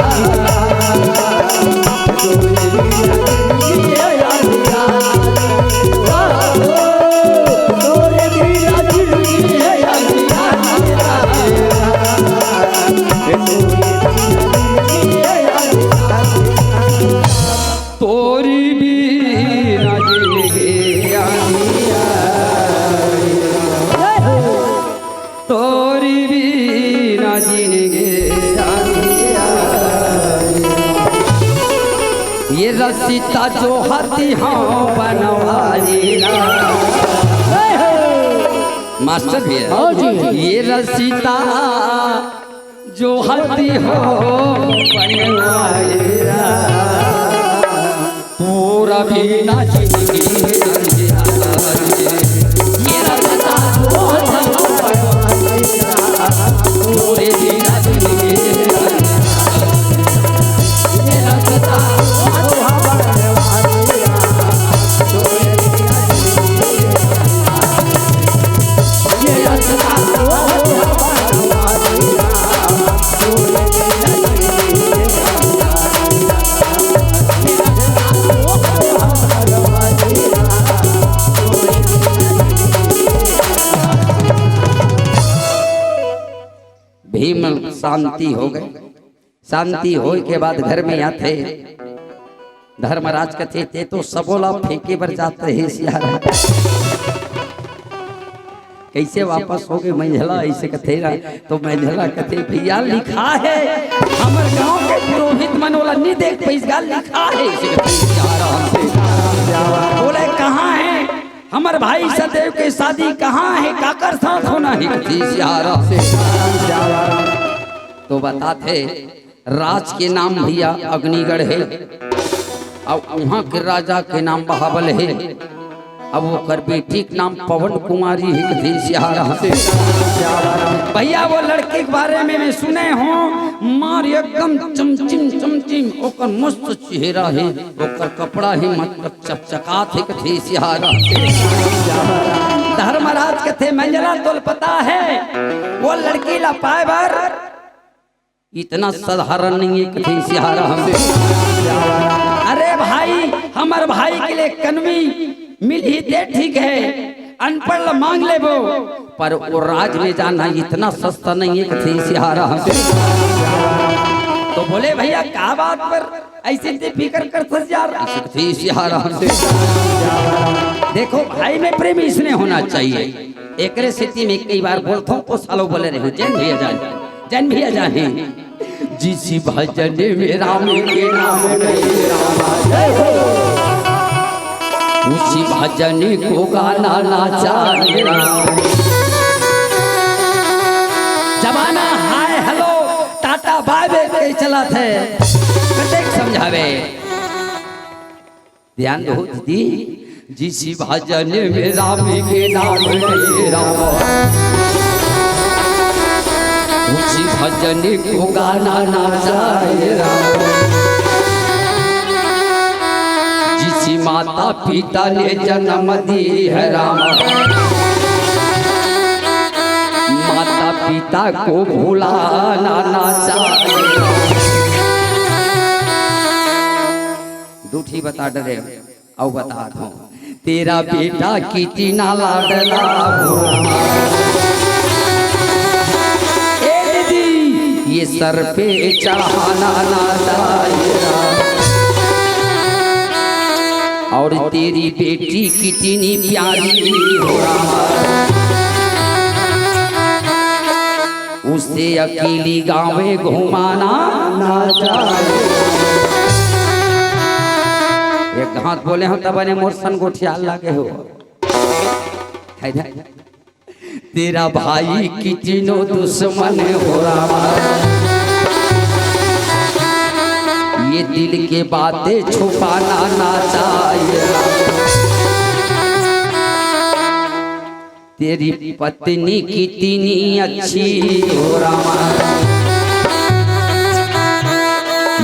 तोरे बिना जिंदगी है अंधियारा। ओ, ओ, तोरे बिना जिंदगी है अंधियारा। तोरी बिना जिंदगी अंधियारा। तोरी बिना जिंदगी अंधियारा। ये रसिता जो हती हाँ बनवारी ना। मास्टर भैया। हाँ जी। ये रसिता जो हती हो बनवारी ना। पूरा बिना जिंदगी अंधियारा। ये रसिता जो हती हो बनवारी ना। पूरे बिना जिंदगी अंधियारा। भीम शांति हो गए। शांति होय के बाद घर में आथे। धर्मराज कथे, "ते तो सबो ला फेंके बर जात रहे सियारा, कइसे वापस हो गे मंझला?" अइसे कथे ना, तो मंझला कथे, "भैया लिखा हे, हमर गांव के पुरोहित मन ओला नी देख पइस गा, लिखा हे," अइसे कथे सियारा हमसे। बोले, "कहाँ हे हमर भाई सदेव के शादी, कहाँ हे, काकर साथ होना हे?" कथे सियारा। तो बताथे, राज के नाम भैया अग्निगढ़ हे, अउ उहाँ के राजा के नाम बहाबल हे। अब ओकर बेटी के नाम पवन कुमारी हे, कथे सियारा। भैया, वो लड़की के बारे में मैं सुने हों, मार एकदम चमचिम चमचिम, ओकर मस्त चेहरा हे, ओकर कपड़ा हे, मतलब चकचकात हे, कथे सियारा। धर्मराज कथे, "मंझला तोल पता हे, वो लड़की ला पाए बर इतना साधारण नहीं हे," कथे सियारा हमसे। "अरे भाई, हमर भाई के लिए कनवी मिलही ते ठीक हे, अनपढ़ ला मांग लेबो, पर वो राज में जाना इतना सस्ता नहीं हे," कथे सियारा हमसे। तो बोले, "भैया, का बात बर अइसे ते फिकर करथस यार?" अइसे कथे सियारा हमसे। देखो, भाई में प्रेम इसने होना चाहिए। एकरे सेती में कई बार बोलथों, ओ सालो बोले रहे, जैन भैया जान, जैन भैया जान हे। जिस भजन में राम के नाम नहीं राम, जय हो। उसी भजन को गाना ना चाहे राम। जमाना हाय हेलो, टाटा बाय बाय के चलत हे। कतेक समझावे। ध्यान दो दीदी, जिस भजन में राम के नाम नहीं राम, उसी भजन को गाना ना चाहे राम। जिस माता पिता ने जन्म दी है राम, माता पिता को भुलाना ना चाहे राम। दू ठी बता डरे। अउ बतात हों, तेरा बेटा कितना लाडला हो। ए दीदी, ये सर पे चढ़ाना ना दायरा। और तेरी बेटी कितनी प्यारी हो रामा, उसे अकेली गाँव में घुमाना ना चाहे। एक हाथ बोले हो तब ने मोर सन गोठियाल लागे हो। है ना? तेरा भाई कितनो दुश्मन हो रामा, ये दिल के बातें छुपाना ना चाहे। तेरी पत्नी कितनी अच्छी हो रामा,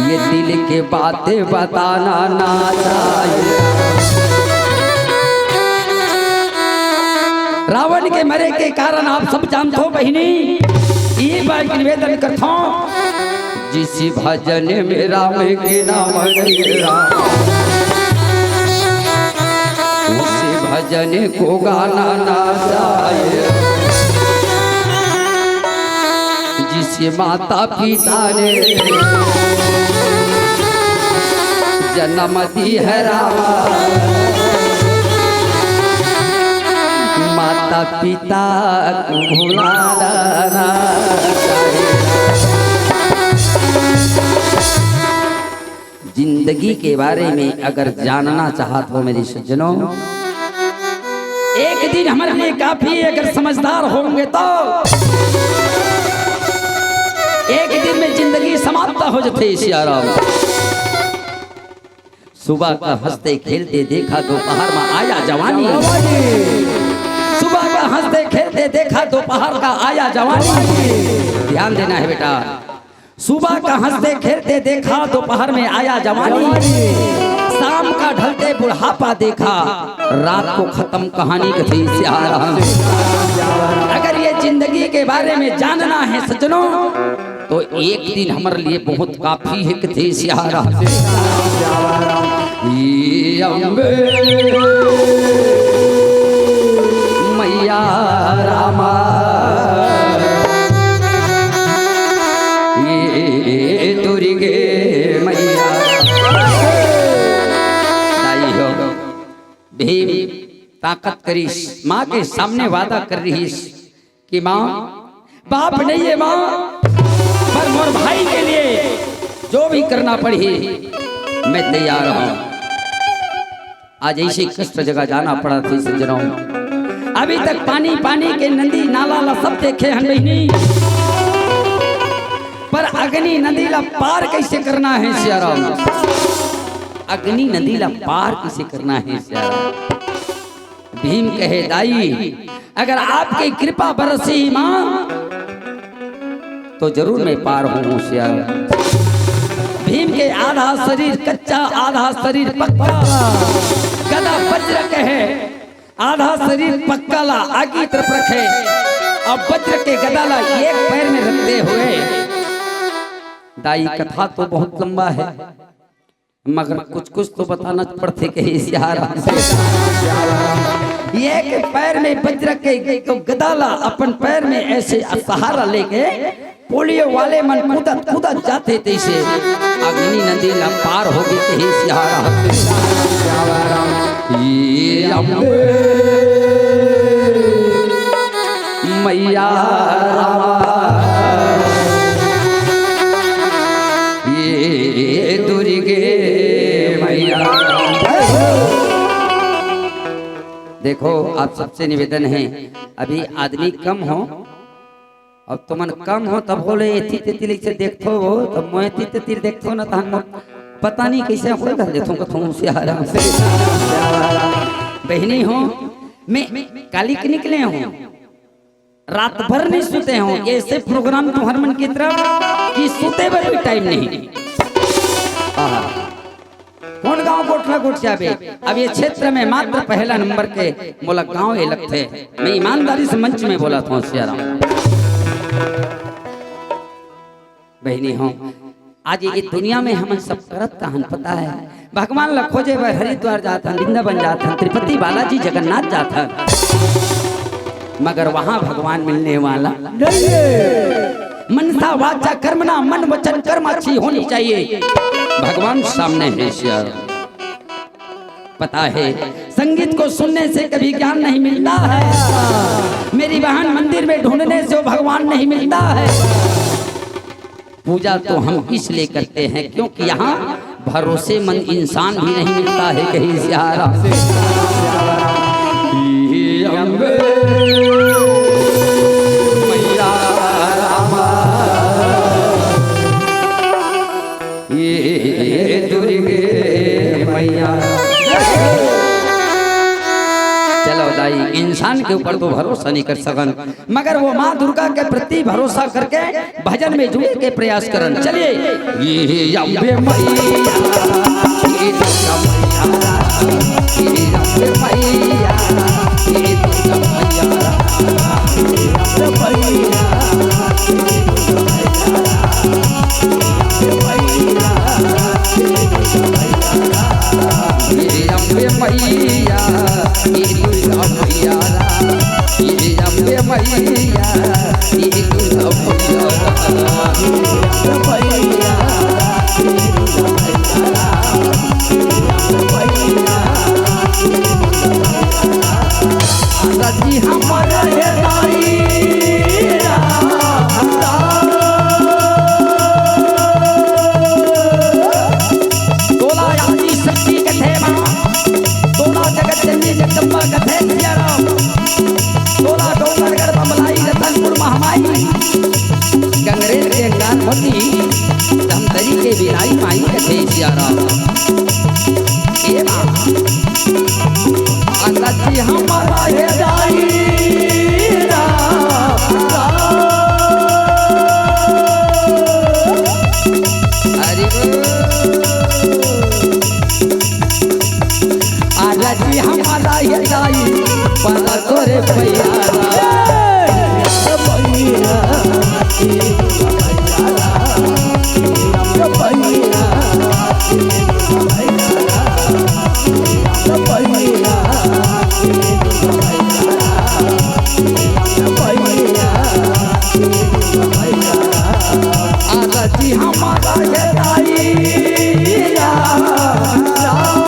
ये दिल के बातें बताना ना चाहे। रावण के मरे के कारण आप सब जानथो बहिनी, ई बात निवेदन करथो, जिस भजन में राम के नाम नहीं राम, उस भजन को गाना ना जाए। जिस माता पिता ने जन्म दी है राम, माता पिता को भुलाना ना चाहे। जिंदगी के बारे में अगर जानना चाहत हो मेरे सज्जनों, एक दिन हमारे लिए काफी है, अगर समझदार होंगे तो एक दिन में जिंदगी समाप्त हो जाते। सियाराम। सुबह का हंसते खेलते देखा, दोपहर में आया जवानी। सुबह का हंसते खेलते देखा, दोपहर का आया जवानी। ध्यान देना है बेटा, सुबह का हंसते खेलते देखा, दोपहर में आया जवानी। शाम का ढलते बुढ़ापा देखा, रात को खत्म कहानी कथई सियाराम। अगर ये जिंदगी के बारे में जानना है सज्जनों, तो एक दिन हमारे लिए बहुत काफी है कथई सियाराम। ये अम्बे मैया रामा, ये दुर्गे मैया। ताई हो, भीम ताकत करिस, माँ के सामने वादा कर रहीस कि माँ, बाप नहीं है माँ, पर मोर भाई के लिए जो भी करना पड़ही, मैं तैयार हूँ। आज ऐसे कष्ट जगह जाना पड़ा थी सज्जनों। अभी तक पानी पानी के नदी नाला ला सब देखे हन बहिनी, पर अग्नि नदी ला पार कैसे करना है सियाराम? अग्नि नदी ला पार कैसे करना है सियाराम? भीम कहे, दाई, अगर आपकी कृपा बरसी माँ, तो जरूर मैं पार हूँ सियाराम। भीम के आधा शरीर कच्चा, आधा शरीर पक्का। गदा वज्र के है, आधा शरीर पक्का ला आगी तरफ रखे, और वज्र के गदा ला एक पैर में रखते हुए। दाई, कथा तो बहुत लंबा है, मगर कुछ कुछ तो बताना पड़थे कहे सियाराम। एक पैर में वज्र के गदा ला, अपन पैर में ऐसे सहारा लेके पोलियो वाले मन कूदत कूदत जाथे तैसे अग्नि नदी ला पार होगे कहे सियाराम। ये अम्बे मैया रामा, ये दुर्गे मैया। देखो, आप सबसे निवेदन है, अभी आदमी कम हो, अब तुमन कम हो तब होले एती तेती ले से देखथो, तब मोय एती तेती देखथो ना, तहन मोर पता नहीं कैसे होय धर लेथो कथो से आराम से। बहिनी हो, मैं काली के निकले हूँ, रात भर नहीं सुते हूँ। ऐसे प्रोग्राम तुम्हर मन की तरफ कि सुते बर भी टाइम नहीं। आहा। कोन गांव गोठला गोठ जाबे? अब ये क्षेत्र में मात्र पहला नंबर के मोला गांव ये लगथे। मैं ईमानदारी से मंच में बोलत हूँ सियाराम। बहिनी हो, आज ये दुनिया में हमन सब करत का हन पता है? भगवान ला खोजे बर हरिद्वार जात हन, वृंदावन जात हन, तिरुपति बालाजी जगन्नाथ जात हन, मगर वहां भगवान मिलने वाला नहीं है। मनसा वाचा कर्मणा, मन वचन कर्म अच्छी होनी चाहिए। भगवान सामने है सियाराम। पता है, संगीत को सुनने से कभी ज्ञान नहीं मिलता है। मेरी बहन, मंदिर में ढूंढने से वो भगवान नहीं मिलता है। पूजा तो हम इसलिए करते हैं क्योंकि यहाँ भरोसेमंद इंसान भी नहीं मिलता है। कहीं सियारा। ये दुर्गे मैया। चलो दाई, इंसान के ऊपर तो भरोसा नहीं कर सकन, मगर वो माँ दुर्गा के प्रति भरोसा करके भजन में जुड़े के प्रयास करन। चलिए। ये अम्बे मैया, ये दुर्गा मैया, ये अम्बे मैया, ये दुर्गा मैया, ये अम्बे मैया। ये अम्बे मैया, ये दुर्गा मैया, ये अम्बे मैया, ये दुर्गा मैया। रजी हमारा हे दाई राम। तोला आदि शक्ति कथे माँ, तोला जगत जननी जगदम्बा कथे सिया राम, तोला डोंगरगढ़ बम्बलाई रतनपुर महामाई, गंगरेल के अंगार होती धमतरी के बिलाई माई कथे सिया राम। ए माँ, अगति हमारा हे दाई राम। हरि बोल। अगति हमारा हे दाई, पर तोरे पैया। आरती हमारा ये दाई राम, राम।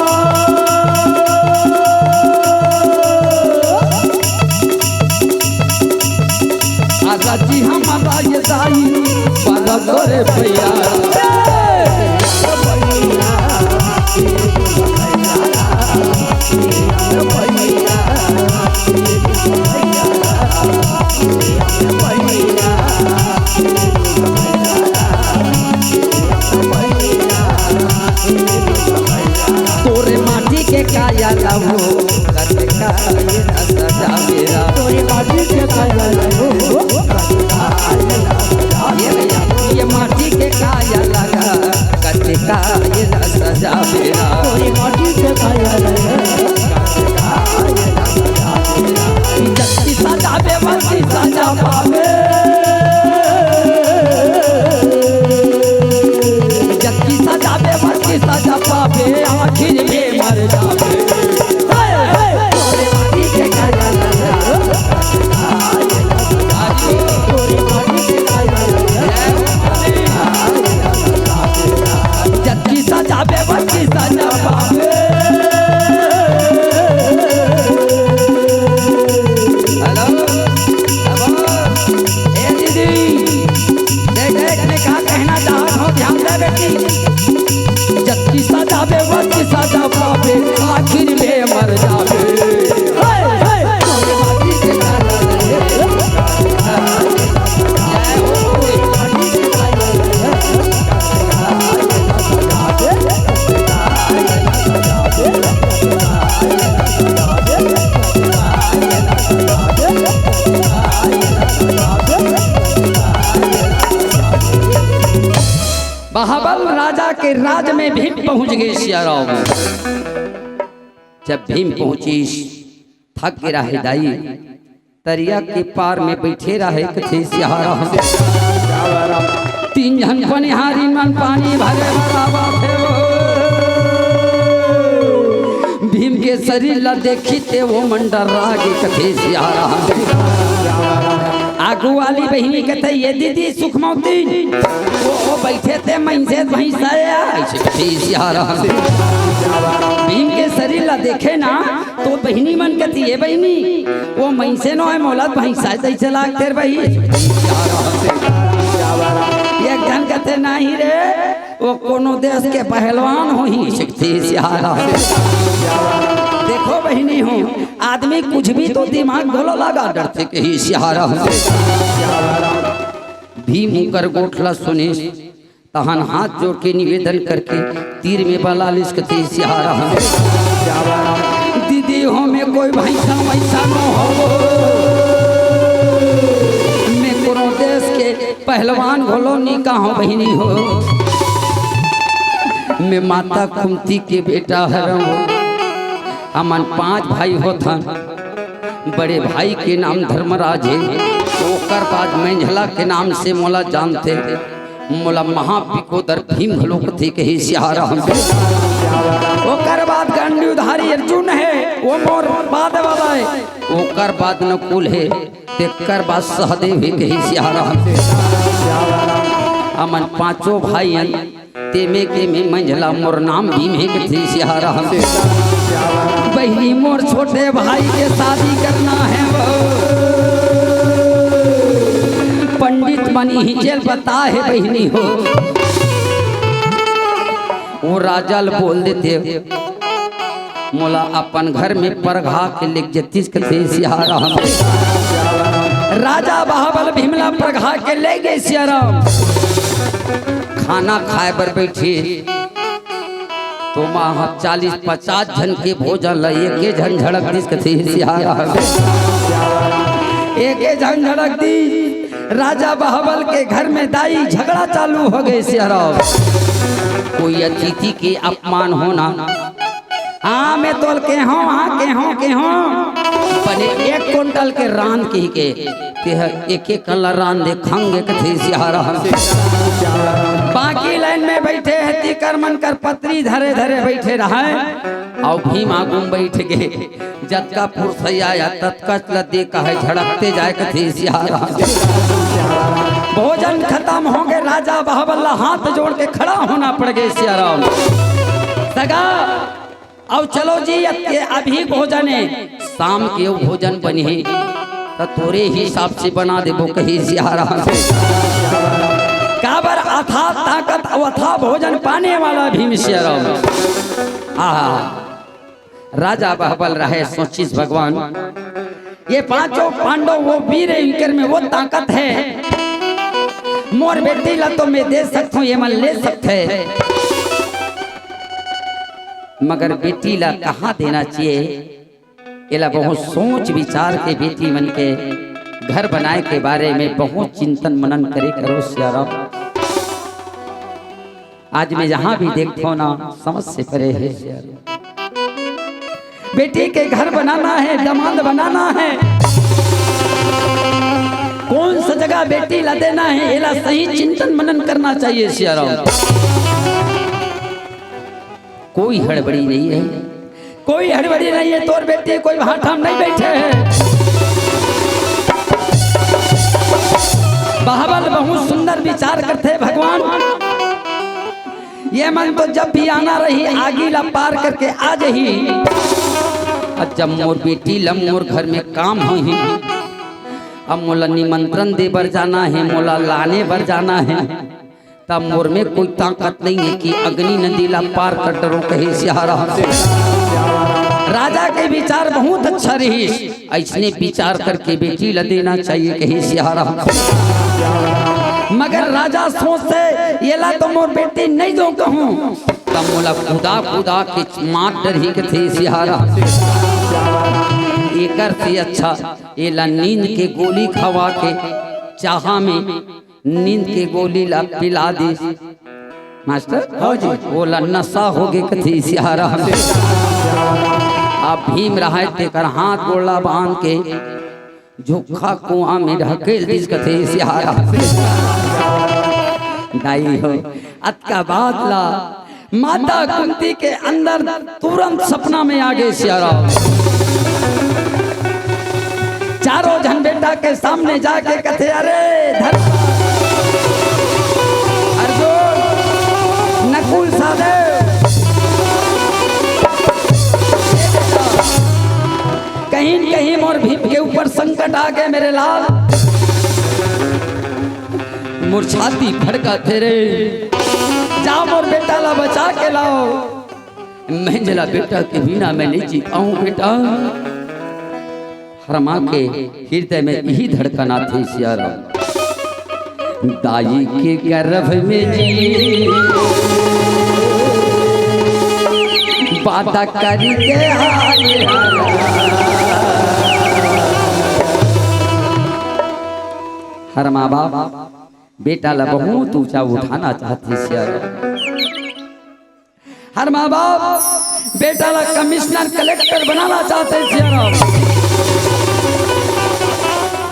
आरती हमारा ये दाई, पर तोरे पैया। तोरे माटी के काया लावो, कतका ये न सजा मेरा। तोरे माटी के काया लावो, ये भैया, ये माटी के काया लगा, कतका ये न सजा मेरा। तोरे माटी के काया लावो। जबकि सजावे वरती सजा पावे, जबकि सजावे वरती सजा पावे, आखिर में मर जावे। हाय, हाय, तोरे माटी के काया लगा। जबकि सजावे वरती सजा पावे। हेलो, हेलो, ए दीदी, देख, देख, मैं का कहना चाहत हूँ, ध्यान दे बेटी। जबकि सजावे वरती सजा पावे, आखिर में मर जावे। हाय, हाय। महाबल राजा के राज में भीम पहुंच गए सिया राम। जब भीम पहुंचिस, थक गे रहे दाई, तरिया के पार में बइठे रहे कथे सिया राम। तीन झन बनिहारी मन पानी भरे बर आवत हे। भीम के शरीर ला देखिस ते वो मन डर्रा गे कथे सिया राम। आगू वाली बहिनी कथे, "ये दीदी सुखमौती, वो, वो बइठे ते मइनसे भइँसा आय।" अइसे कथे सिया राम। भीम के शरीर ला देखे ना, तो बहिनी मन कथे, "ए बहिनी, वो मइनसे नो हे, मोला भैंसा जइसे लागथे रे बहिनी।" एक झन कथे, "नहीं रे, वो कोनो देश के पहलवान होही," कथे सियाराम। देखो बहिनी हो, आदमी कुछ भी तो दिमाग घलो लगा डरथे, कथे सियाराम। भीम उकर गोठ ला सुनिस, तहन हाथ जोड़ के निवेदन करके तीर में बला लिस, कथे सियाराम। दीदी हो, मैं कोई भैंसा वैसा नो हो, मैं कोनो देश के पहलवान घलो नी कहों बहिनी हो, मैं माता कुंती के बेटा हरंव। हमन पांच भाई होथन। बड़े भाई के नाम धर्मराज हे, ओकर बाद मंझला के नाम से मोला जानथे। मोला महापिकोदर भीम घलो कथे, कहे सियाराम। ओकर बाद गंडीवधारी अर्जुन हे, वो मोर बाद वाला हे। ओकर बाद नकुल हे, तेकर बाद सहदेव हे, कहे सियाराम। हमन पांचों भाई हन, तेमे के में मंझला मोर नाम भीम हे, कथे सियाराम। बहिनी मोर छोटे भाई के शादी करना हे वो। पंडित मन इही जेल बता हे बहिनी हो। वो राजा ल बोल देथे, मोला अपन घर में परघा के लेग जतिस, कथे सियाराम। राजा बहाबल भीमला परघा के ले गे सियाराम। खाना खाए बर बैठे तो माँ ह चालीस पचास झन के भोजन ल एके झन झड़क दिस, कथे सियाराम। एके झन झड़क दिस। राजा बहाबल के घर में दाई झगड़ा चालू हो गे सियाराम। कोई अतिथि के अपमान होना, हाँ, मैं तोल के हूँ, हाँ, के हूँ, के हूँ। बने एक कुंटल के रांध कहि के, तेह एक एक कला रांध दे खंगे, कथे सियाराम। बाकी लाइन में बैठे हे, तीकर मन कर पतरी धरे धरे बैठे रहे। अउ भीम आगू म बैठ गे। जतका पुरसैया आय, ततका ल दे कहे झड़कते जाए, कथे सियाराम। भोजन खतम हो गे, राजा बहाबल ला हाथ जोड़ के खड़ा होना पड़ गे सियाराम। सगा, अउ चलो जी, अब के अभी भोजन हे, शाम के अउ भोजन बनही, त तोरे हिसाब से बना देबो, कहे सियाराम। काबर अथाह ताकत अउ अथाह भोजन पाने वाला भीम सियाराम। आहा। राजा बहाबल रहे, सोचिस भगवान, ये पांचों पांडव वो वीर हे, इनकर में वो ताकत हे। मोर बेटी ला तो मैं दे सकत हूँ, ये मन ले सकत हे, मगर बेटी ला कहाँ देना चाहिए, एला बहुत सोच विचार के बेटी मन के घर बनाए के बारे में बहुत चिंतन मनन करे करो सियाराम। आज मैं जहाँ भी देखथों ना, समझ से परे हे। बेटी के घर बनाना हे, दमांद बनाना हे, कौन सा जगह बेटी ला देना हे, एला सही चिंतन मनन करना चाहिए सियाराम। कोई हड़बड़ी नहीं हे, कोई हड़बड़ी नहीं हे, तोर बेटी कोई भाठा म नहीं बैठे हे। बहाबल बहुत सुंदर विचार करथे भगवान। ये मन तो जब भी आना रही, आगी ला पार करके आ जाही। अउ जब मोर बेटी ला मोर घर में काम होही, अब मोला निमंत्रण दे बर जाना हे, मोला लाने बर जाना हे, तब मोर में कोई ताकत नहीं हे कि अग्नि नदी ला पार कर डरो, कहे सियाराम। राजा के विचार बहुत अच्छा रहिस, अइसने विचार करके बेटी ला देना चाहिए, कहे सियाराम। मगर राजा सोचथे, एला तो मोर बेटी नहीं दो कहूँ, तब मोला कुदा कुदा के मार डरही, कथे सियाराम। एकर से अच्छा एला नींद के गोली खवा के चाहा में नींद के गोली ला पिला दिस। मास्टर, हाँ जी। ओला नशा हो गे, कथे सियाराम। अब भीम रहे तेकर हाथ गोड़ ला बांध के झुक्खा कुआं में ढकेल दिस, कथे सियाराम। दाई हो, अतका बात ला माता कुंती के अंदर तुरंत सपना में आ गे सियाराम। चारों झन बेटा के सामने जाके कथे, "अरे धर-, अर्जुन, नकुल सहदेव, कटा के मेरे लाल, मोर छाती फड़काथे रे। जा मोर बेटा ला बचा के लाव। मैं जला बेटा के बिना मैं नहीं जी पाऊं बेटा। हर माँ के हृदय में यही धड़कन आथे सियाराम। दाई के गर्भ में जी बादा करी के आए हरा। हर माँ बाप बेटा ला बहुत ऊंचा उठाना चाहथे सियाराम। हर माँ बाप बेटा ला कमिश्नर कलेक्टर बनाना चाहथे सियाराम।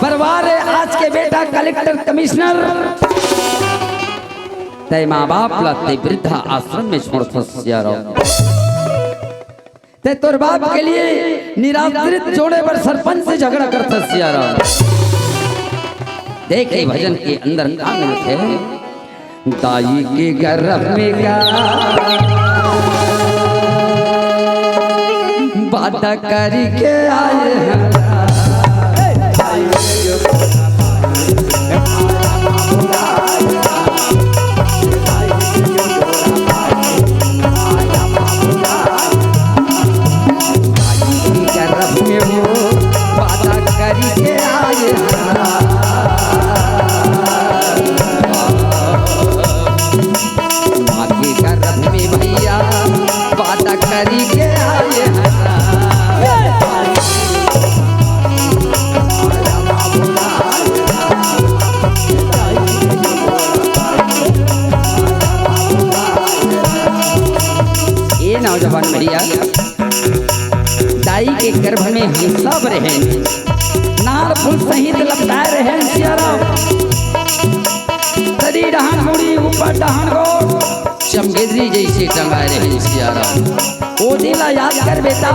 पर वाह रे, आज के बेटा कलेक्टर कमिश्नर, तय माँ बाप ला तय वृद्धा आश्रम में छोड़थस सियाराम। तय तोर बाप के लिए निराश्रित जोड़े बर सरपंच से झगड़ा करथस सियाराम। देखे भजन के अंदर का मिलथे। दाई के गर्भ में का बादा करी के आए हैं। दाई के गर्भ में वो बादा करी के आए हैं। माँ के गर्भ में भैया बादा करी के आए हरा। ए नौजवान भैया, दाई के गर्भ में हम सब रहेन, नार फूल सहित लपटाए रहेन सियाराम। तरी डहान मुड़ी, ऊपर डहान गोड़, चमगेदरी जइसे टंगाए रहेन सियाराम। ओ दिन ला याद कर बेटा,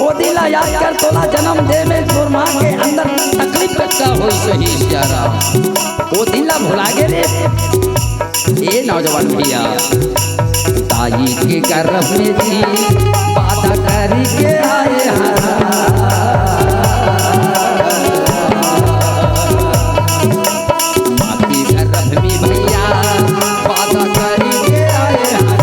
ओ दिन ला याद कर, तोला जन्म दे में तोर माँ के अंदर तकलीफ कतका होइस होही सियाराम। ओ दिन ला भुला गे रे। ए नौजवान भैया, दाई के गर्भ में जी बादा करी के आए हरा। माँ के गर्भ में भैया बादा करी के आए हरा।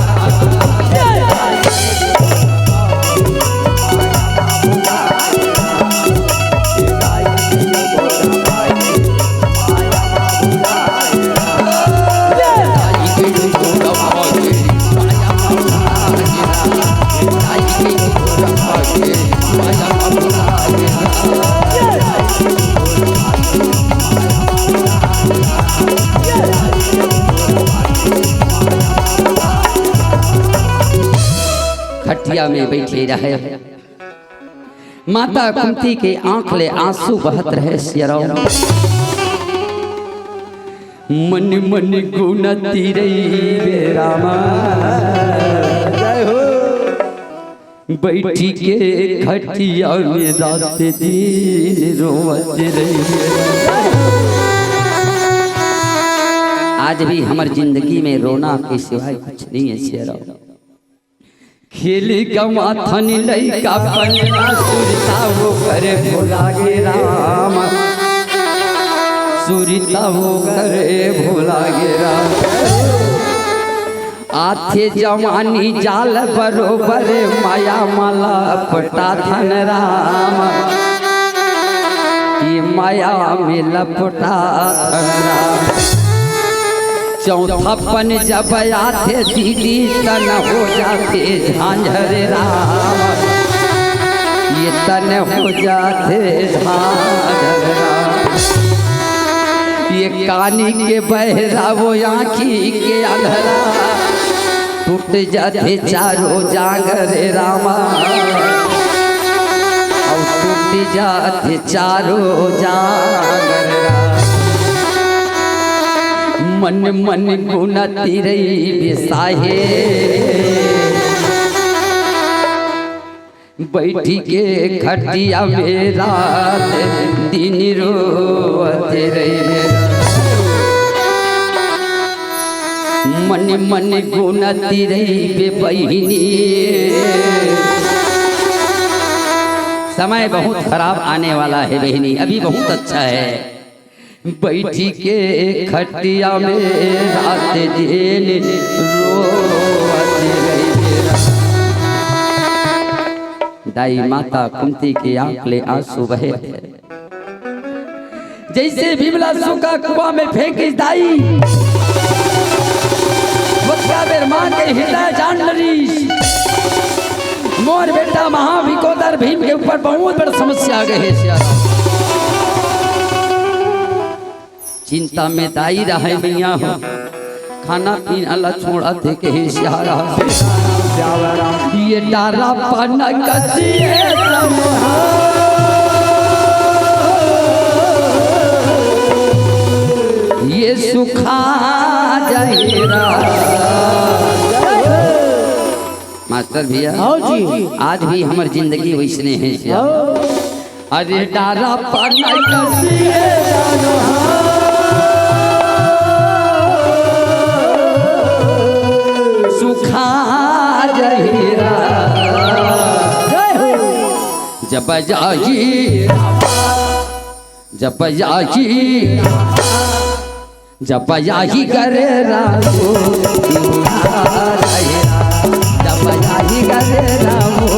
खटिया में बैठे रहे। माता कुंती के आंख ले आंसू बहत रहे सियाराम। मन मन गुनती रही रे रामा। जय हो। बैठी के खटिया में रात दिन रोवत रही। आज भी हमर जिंदगी में रोना के सिवाय कुछ नहीं है सियाराम। खेली गवा थन लइका पन सुरता वो करे भुला गे राम। सुरता वो करे भुला गे राम। आथे जवानी जाल बरोबर माया माला पटा धन राम। ये माया में लपटा धन राम। चौथापन जब आथे दीदी तन हो जाथे झांझर राम। ये तन हो जाथे झांझर राम। ये कानी के बहरा वो आँखी के अंधरा। टूट जाथे चारों जांगर रामा। अउ टूट जाथे चारों जांगर रामा। मन मन गुनती रही बिसाहे। बैठी के खटिया में रात दिन रोवत रही। मन मन गुनती रही बे बहिनी। समय बहुत खराब आने वाला है बहिनी, अभी बहुत अच्छा है। बैठी के खटिया में रात दिन रोवत रहिबे। दाई माता कुंती के आंख ले आंसू बहे। जइसे भीमला सुका कुआं में फेंकिस दाई, ओतका बेर मां के हृदय जान डरिस। मोर बेटा महाभिकोदर भीम के ऊपर बहुत बड़ समस्या आ गे हे सियाराम। चिंता में दाई रहय मइया हो, खाना पीना ला छोड़त हे कहे सियाराम। ये डारा पाना कसिए समहा, ये सुखा जाएगा। मास्टर भैया, हाँ जी। आज भी हमर जिंदगी वइसने हे सियाराम। हाँ। अरे डारा पाना कसिए डारा सुखा जहीरा। जब जाही, जब जाही, जब जाही करे रामो, जब जाही करे रामो,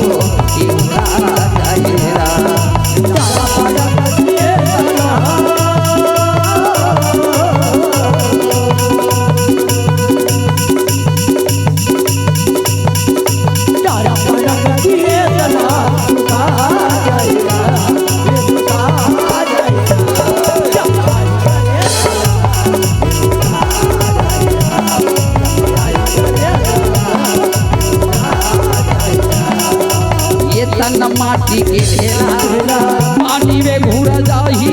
ये तन माटी के ढेला, पानी में घुर जाही,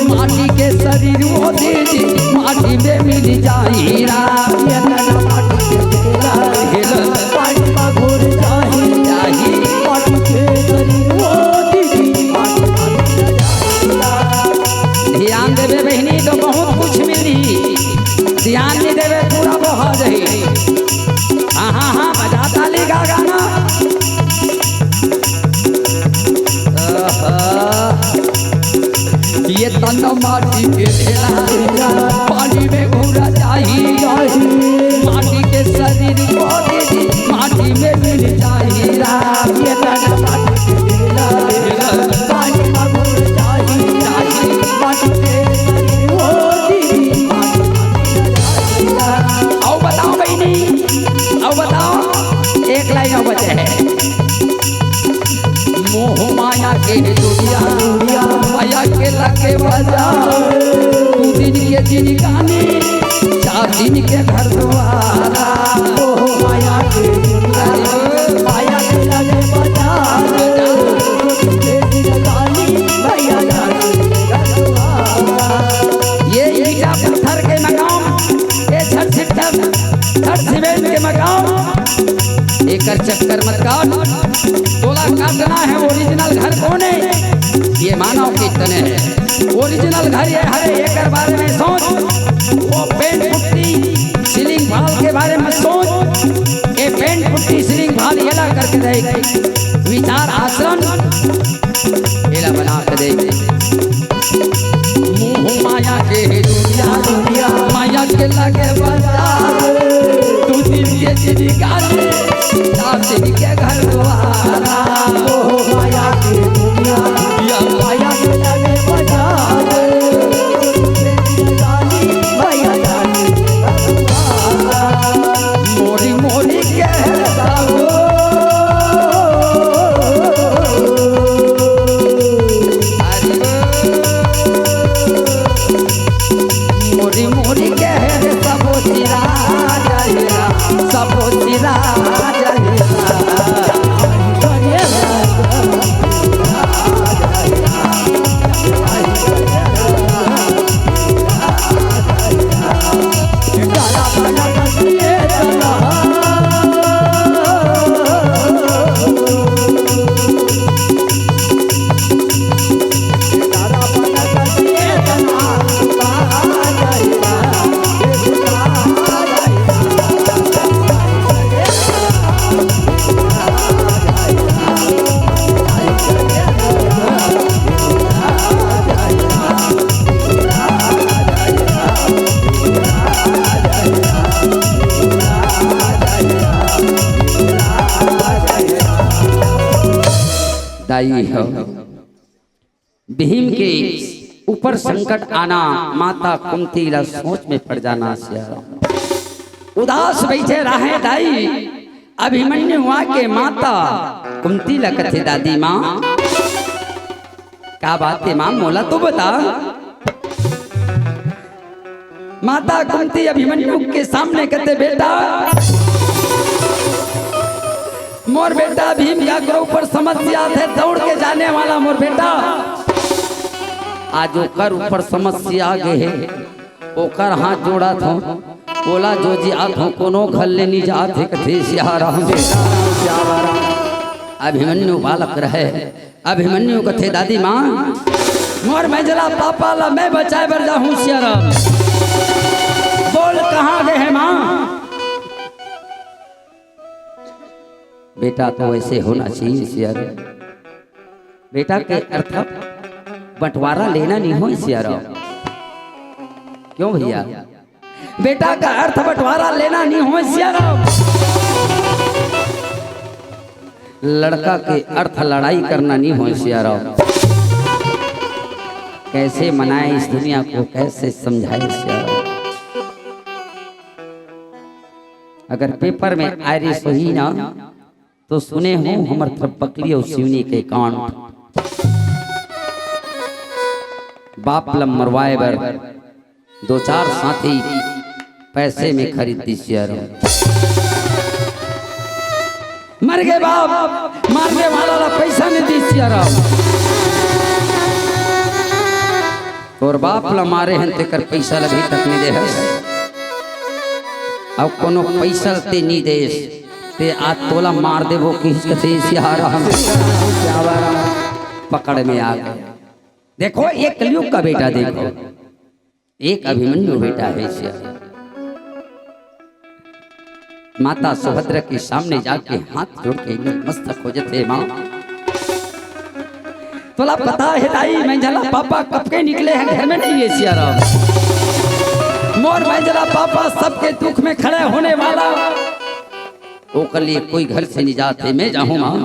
माटी के शरीर वो दीदी, माटी में मिल जाही राम। ये तन माटी के ढेला, ढेला, पानी में घुर जाही, जाही, माटी के शरीर वो दीदी, माटी में मिल जाही राम। ध्यान देबे बहिनी तो बहुत कुछ मिली, ध्यान नहीं देबे पूरा बहा जाही। हाँ, हाँ, हाँ, बजा ताली गा गाना। आहा। ये तन माटी के ढेला, पानी में घुर जाही, जाही। माटी के शरीर को दीदी, माटी में मिल जाही राम। ये तन माटी के ढेला, पानी में घुर जाही, जाही। माटी के शरीर को दीदी, माटी में मिल जाही राम। अउ बताओ बहिनी, अउ बताओ, एक लाइन अउ बचे हे। मोह माया के दुनिया, माया के लगे बाजार। दू दिन के जिनगानी, चार दिन के घर द्वारा। मोह माया के दुनिया, माया के लगे बाजार। दू दिन के जिनगानी, माया के घर द्वारा। ये ईटा पत्थर के मकान, ये छत सिद्धर, छत सीमेंट के मकान, एकर चक्कर मत काट। तोला काटना हे ओरिजिनल घर कोन हे? ये मानव के तने हे। ओरिजिनल घर ये हरे, एकर बारे में सोच। वो पेंट पुट्टी, सीलिंग वॉल के बारे में सोच। ये पेंट पुट्टी, सीलिंग वॉल एला करके दे। विचार आश्रम एला बना के दे। मोह माया के दुनिया, दुनिया, माया के लगे बाजार। दू दिन के जिनगानी, चार दिन के घर द्वारा। मोह माया के दुनिया, दुनिया, माया के लगे बाजार। दू दिन के जिनगानी, माया के लगे बाजार। मोरी मोरी के बाबू। मोरी मोरी के सबो सिरा जाएगा, सबो सिरा जाएगा। आई हो। भीम के ऊपर संकट आना, माता कुंती ला सोच में पड़ जाना। सियाराम उदास बैठे रहे दाई। अभिमन्यु आके माता कुंती ला कथे, दादी माँ, का बात हे माँ, मोला तो बता। माता कुंती अभिमन्यु के सामने कथे, बेटा, मोर बेटा भीम के ऊपर समस्या आथे, दौड़ के जाने वाला मोर बेटा। आज ओकर ऊपर समस्या आ गे हे, ओकर हाथ जोड़त हों, ओला जोजियात हों, कोनो घर ले नी जात हे, कथे सियाराम। अभिमन्यु बालक रहे, अभिमन्यु कथे, दादी माँ, मोर मझला पापा ला मैं बचाए बर जाहूँ सियाराम। बोल कहाँ गे हे माँ? बेटा तो ऐसे होना चाहिए सियाराम। बेटा के अर्थ बंटवारा लेना नहीं हो सियाराम। क्यों भैया? बेटा का अर्थ बंटवारा लेना नहीं हो सियाराम। लड़का के अर्थ लड़ाई करना नहीं हो सियाराम। कैसे मनाए इस दुनिया को, कैसे समझाए सियाराम। अगर पेपर में आए रिहिस होही ना, तो सुने हो हमर तरफ बकली अउ सिवनी के कांड। बाप ल मरवाए बर दो चार साथी पैसे में खरीद दिस यार। मर गे बाप, मारने वाला ला पैसा नहीं दिस यार। तोर बाप ला मारे हन, तेकर पैसा ला अभी तक नहीं दे हस। अउ कोनो पैसा ते नहीं देस, ते आज तोला मार देबो किहिस कथे सियाराम। पकड़ में आ गया। देखो, एक कलयुग का बेटा, देखो, एक अभिमन्यु बेटा है सियाराम। माता सुभद्रा के सामने जाके हाथ जोड़ के नतमस्तक हो जथे, माँ, तोला पता है दाई, मझला पापा कब के निकले हैं, घर में नहीं है सियाराम। मोर मझला पापा सबके दुख में खड़े होने वाला, ओकर लिए कोई घर से नहीं जाथे, मैं जाहूँ माँ।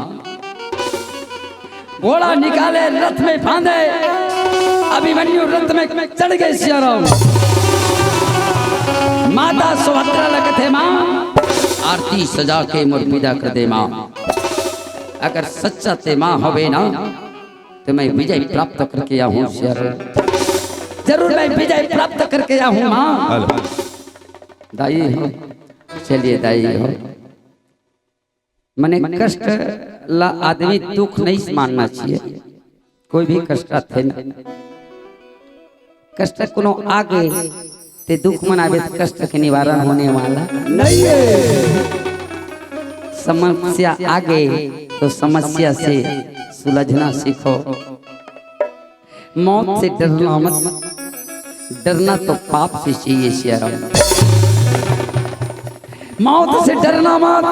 घोड़ा निकाले, रथ में फांदे, अभिमन्यु रथ में चढ़ गे सियाराम। माता सुभद्रा ल कथे, माँ, आरती सजा के मोर विदा कर दे माँ। अगर सच्चा ते माँ होबे ना, तो मैं विजय प्राप्त करके आऊँ सियाराम। जरूर मैं विजय प्राप्त करके आऊँ माँ। दाई हो, चलिए दाई हो। मने कष्ट ला आदमी दुख नहीं मानना चाहिए। कोई भी कष्ट आथे ना, कष्ट कोनो आगे ते दुख मनाबे त कष्ट के निवारण होने वाला नहीं है। समस्या आगे तो समस्या से सुलझना सीखो। मौत से डरना मत, डरना तो पाप से चाहिए सियाराम। मौत से डरना मत,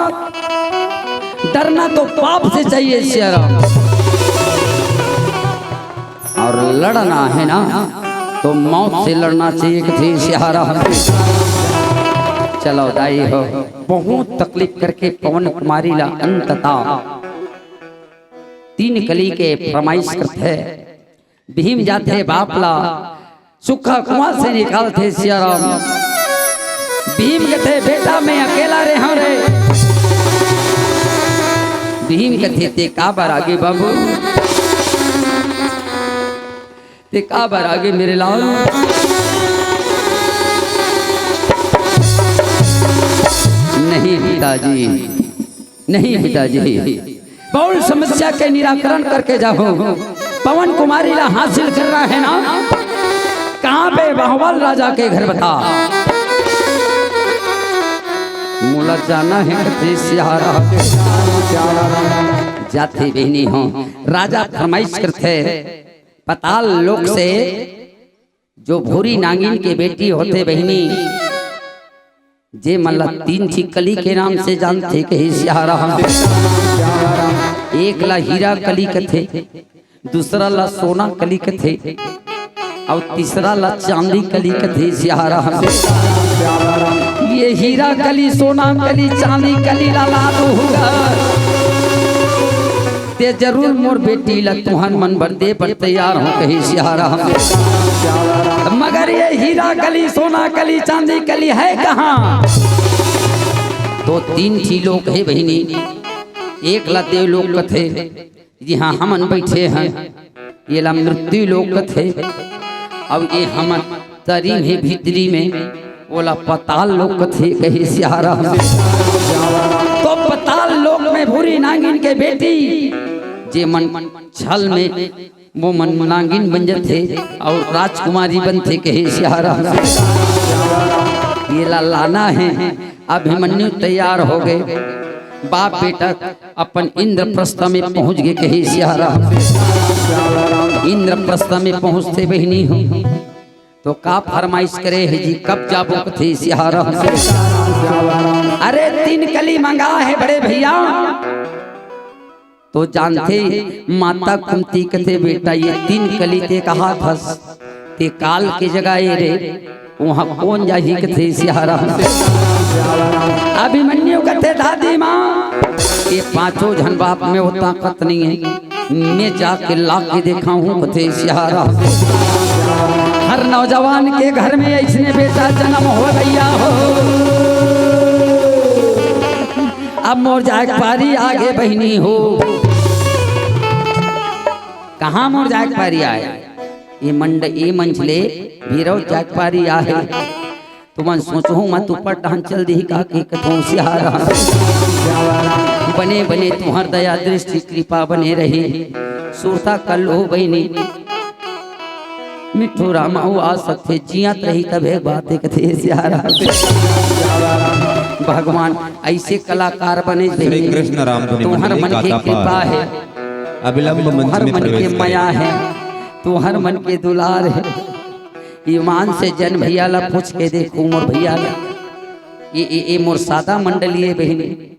डरना तो पाप से चाहिए सियाराम। और लड़ना है ना, तो मौत से लड़ना चाहिए कथे सियाराम। चलो दाई हो, बहुत तकलीफ करके पवन कुमारी ला अंततः तीन कली के फरमाइश करथे। भीम जाथे बाप ला सुक्खा कुआं से निकालथे सियाराम। भीम कथे, बेटा मैं अकेला रेहेंव रे। भीम कथे, ते काबर आगे बाबू, ते काबर आगे मेरे लाल? नहीं पिताजी, नहीं पिताजी, बहुत समस्या के निराकरण करके जाहूं। पवन कुमारी ला हासिल करना है ना, कहां पे बहवाल राजा के घर बता। मोला जाना है कथे सियाराम। जाथे बहिनी हो, राजा फरमाइश करथे, पताल लोक से जो भूरी नागिन के बेटी होथे बहिनी, जे मन ला तीन ठी कली के नाम से जानथे कहे सियाराम। एक ला हीरा कली कथे, दूसरा ला सोना कली कथे, अउ तीसरा ला चांदी कली कथे सियाराम। ये हीरा कली, सोना कली, चांदी कली ला लादहू गा। ते जरूर मोर बेटी ला तुहर मन बर दे बर तैयार हों, कहे सियाराम। मगर ये हीरा कली, सोना कली, चांदी कली है कहाँ? तो तीन ठी लोक हे बहिनी, एक ला देव लोक कथे, जिहाँ हमन बइठे हन, येला मृत्यु लोक कथे, अउ ये हमर तरी में, भीतरी में, ओला पताल लोक कथे, कहे सियाराम। तो पताल लोक में भूरी नांगिन के बेटी, जे मन छल में वो मन नांगिन बन जथे अउ राजकुमारी बनथे, कहे सियाराम। येला लाना हे, अभिमन्यु तैयार हो गे, बाप बेटा अपन इंद्रप्रस्थ में पहुंच गे, कहे सियाराम। इंद्रप्रस्थ में पहुंचथे बहिनी हो, तो का फरमाइश करे हे जी, कब जाबो, कथे सियाराम। अरे तीन कली मंगा हे बड़े भैया, तो जानथे माता कुंती कथे, बेटा ये तीन कली ते कहाथस, ते काल के जगह ए रे, उहाँ कोन जाही, कथे सियाराम। अभिमन्यु कथे, दादी माँ, ये पांचों झन बाप में वो ताकत नहीं है, मैं जाके ला के देखाहूँ, कथे सियाराम। हर नौजवान के घर में अइसने बेटा जनम हो भैया हो। अब मोर जाए के पारी आगे बहिनी हो। कहाँ मोर जाए के पारी आए? ये मंड-, ये मंझले भीरव जाए के पारी आहे। तुमन सोचहू मत ऊपर टहन चल दिही का, के कथों सियाराम। बने बने तुहर दया दृष्टि कृपा बने रही। सुरता कर लो बहिनी। मिट्ठू राम अउ आ सकथे, जियत रही तभे बात, कथे सियाराम। भगवान अइसे कलाकार बने श्री कृष्ण राम धुनि तुहर मंडली मन के कृपा हे, अविलंब मंच तुहर में मन प्रवेश के करें। मया हे, तुहर मन के दुलार हे। ईमान से जन भैया ला पूछ के देखो, मोर भैया ला, ये, ये, ये मोर सादा मंडली हे बहिनी।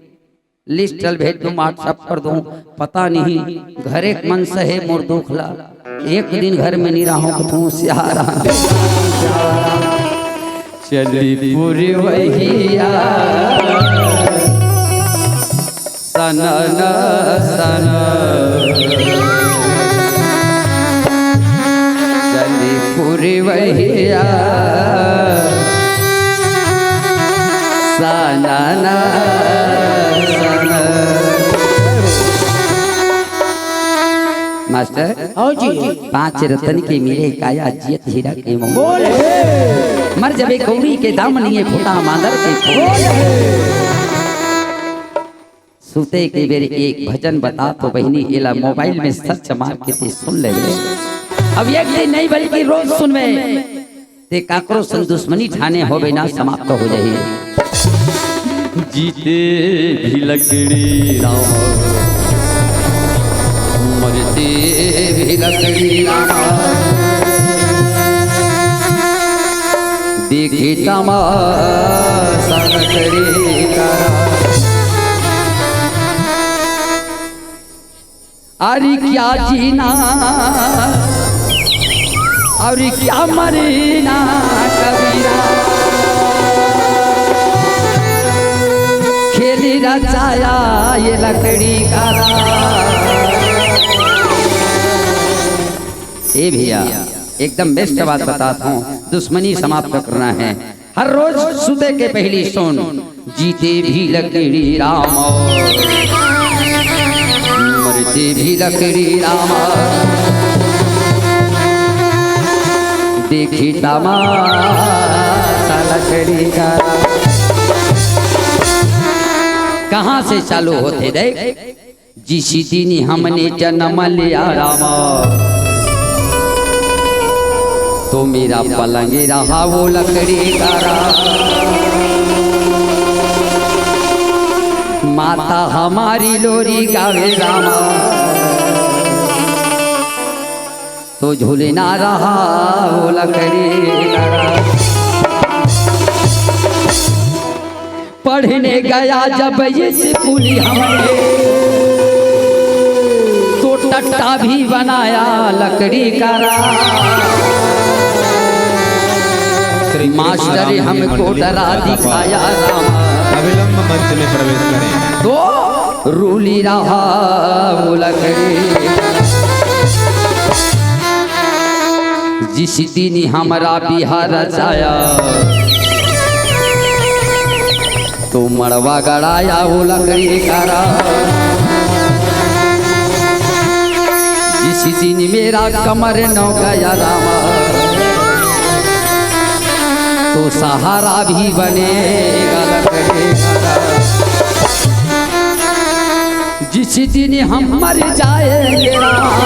लिस्ट ल भेज दूं, WhatsApp कर दूं, पता नहीं घरे के मन सहे मोर दुख ला, एक दिन घर में नहीं रहूं, कथों सियाराम। चली पुरवहिया सनन सन, चली पुरवहिया सनन सन। मास्टर, हाँ जी। पांच रतन के मिले काया, जियत हीरा के मोल। बोल हे। मर जबे गौरी के दामनी ए, फूटा मांदर के फूल। बोल हे। सुते के बेर एक भजन बता तो बहिनी, एला मोबाइल में सर्च मार के ते सुन लेबे। अब एक दिन नहीं बल्कि रोज सुनबे। ते काकरो संग दुश्मनी ठाने होबे ना, समाप्त हो जाही। जीते भी लकड़ी राम, मरते भी लकड़ी राम, देखी तमाशा लकड़ी का। अरे क्या जीना और क्या मरना कबीरा, खेल रचाया ये लकड़ी का राम। ए भैया, एकदम बेस्ट बात बताता हूँ, दुश्मनी समाप्त करना है। हर रोज सुते के पहली सुन, जीते भी लकड़ी राम, मरते भी लकड़ी राम, देखी तमाशा लकड़ी का। कहाँ से चालू होथे देख, जिस दिन हमने जन्म लिया रामा, तो मेरा पलंग रहा वो लकड़ी का रामा। माता हमारी लोरी गावे रामा, तो झूलना रहा वो लकड़ी का रामा। पढ़ने गया जब ये स्कूली हमने, तो टट्टा भी बनाया लकड़ी का राम। श्री कृष्ण मास्टर राम जी हमको मंडली डरा का दिखाया राम। अविलंब मंच में प्रवेश करें। तो रूली रहा वो लकड़ी। जिस दिन हमरा बिहा रचाया, तो मड़वा गड़ाया वो लकड़ी करा। जिस दिन मेरा कमर नौ गया रामा, तो सहारा भी बनेगा लकड़ी करा। जिस दिन हम मर जाएंगे राम,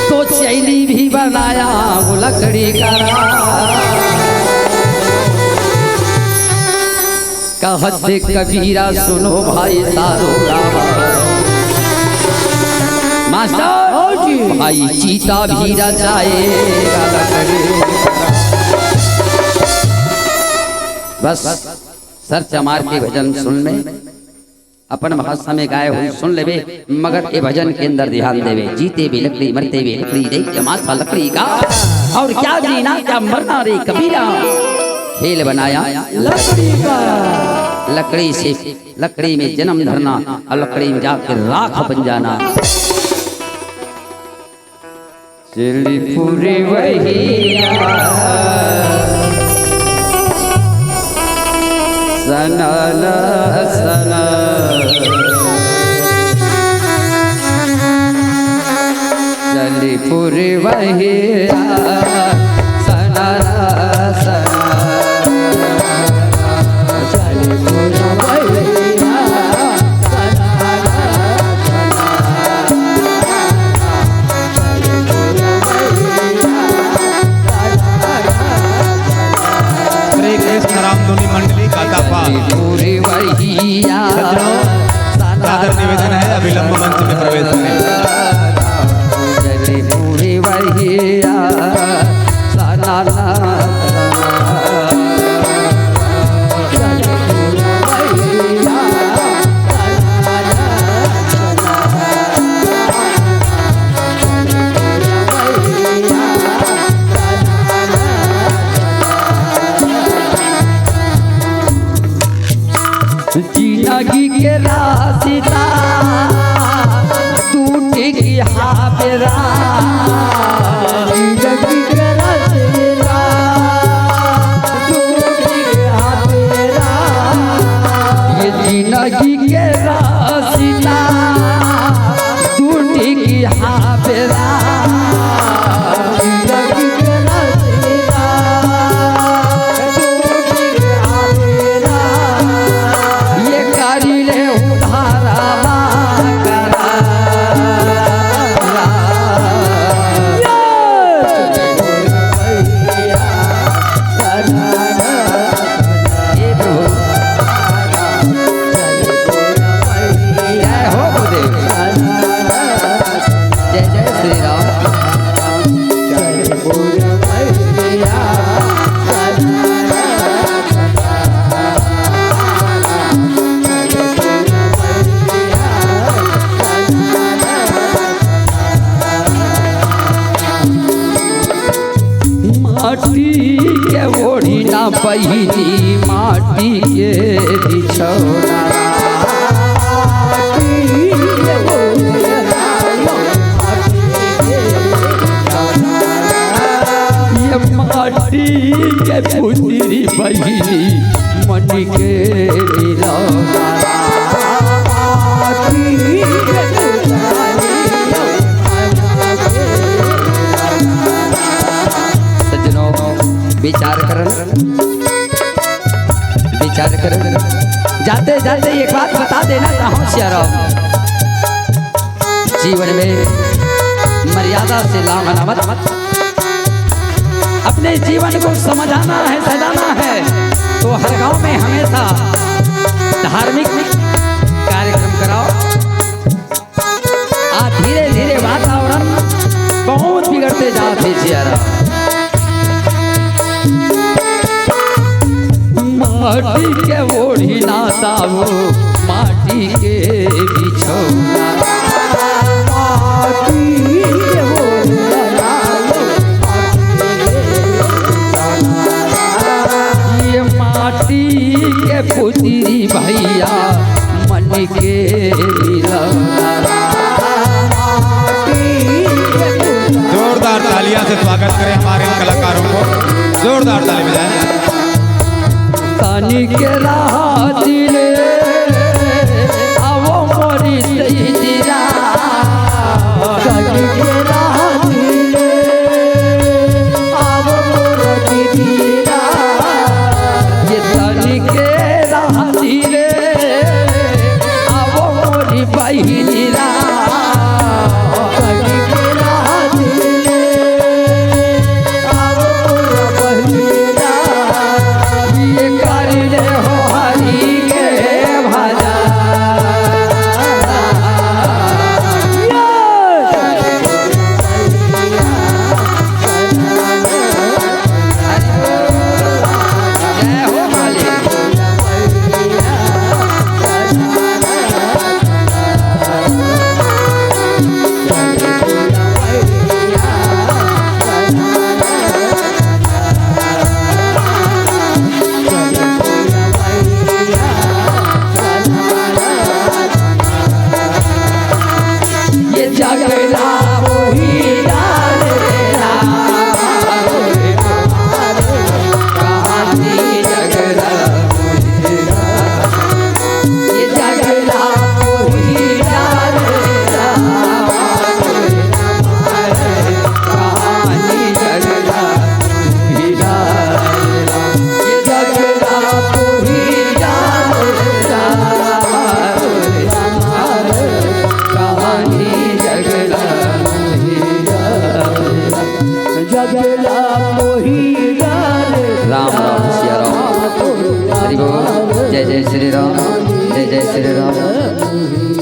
तो चैली भी बनाया वो लकड़ी करा। कहत कबीरा सुनो भाई साधु राम। मास्टर, हाँ जी। भाई चीता भी रचाएगा लकड़ी। बस सर्च मार के भजन सुन ले, अपन भाषा में गाए हुए सुन लेबे, मगर ए भजन के अंदर ध्यान देबे। जीते भी लकड़ी, मरते भी लकड़ी, देख के माथा लकड़ी का। और क्या जीना क्या मरना रे कबीरा, खेल बनाया लकड़ी का। लकड़ी से, लकड़ी में जन्म धरना और लकड़ी में जाके राख बन जाना। चली पूरी वहिया, सनाना सना। चली पूरी वहिया, सनाना सना। चली पूरी वहिया, सनाना सना। हरे कृष्ण रामधुनी मंडली कातापा। पूरी वहिया। सज्जनों, सादर निवेदन है, अविलंब मंच में प्रवेश करें। पूरी वहिया। जिंदगी के रास्ता टूट गया बेरा। जिंदगी के रास्ता टूट गया बेरा। ये जिंदगी के रास्ता टूट गया बेरा। जिंदगी के रास्ता टूट गया बेरा। ये करी ले उधारा मांगरा। हे प्रभु। जय हो गुरुदेव। जय जय श्री राम। माटी के ओढ़ी ना पहिनी, माटी के बिछौना। ये माटी के पुतरी बहिनी, मणि के मिलौना। सज्जनों, विचार करन, विचार करन। जाते जाते एक बात बता देना चाहूं सियाराम, जीवन में मर्यादा से लांघना मत। अपने जीवन को समझाना है, सजाना है, तो हर गांव में हमेशा धार्मिक कार्यक्रम कराओ। आ धीरे धीरे वातावरण बहुत बिगड़ते जात हे जियारा। माटी के ओढ़ी ना दाऊ, माटी के बिछौना। माटी के ओढ़ी ना दाऊ, माटी के बिछौना। ये माटी के पुतरी भैया, स्वागत करें हमारे इन कलाकारों को, जोरदार ताली बजाएं। तनिक राहत दे, आवो मोरी सैदिया। तनिक राहत दे, आवो मोर दीदिया। ये तनिक राहत दे, आवो मोरी बहिनी रा। तनिक राहत दे, आवो मोर बहिनी रा। ये कर ले हो हरि के भजन। जय हो मालिक। ये जगला मोही डाले राम, कहानी जगला मोही डाले। ये जगला मोही डाले राम, कहानी जगला मोही डाले राम। ये जगला मोही डाले राम, कहानी जगला मोही डाले। जगला मोही डाले राम राम सिया राम। हरि बोल। जय जय श्री राम, जय जय श्री राम।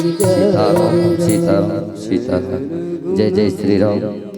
सीताराम सीताराम सीताराम। जय जय श्री राम।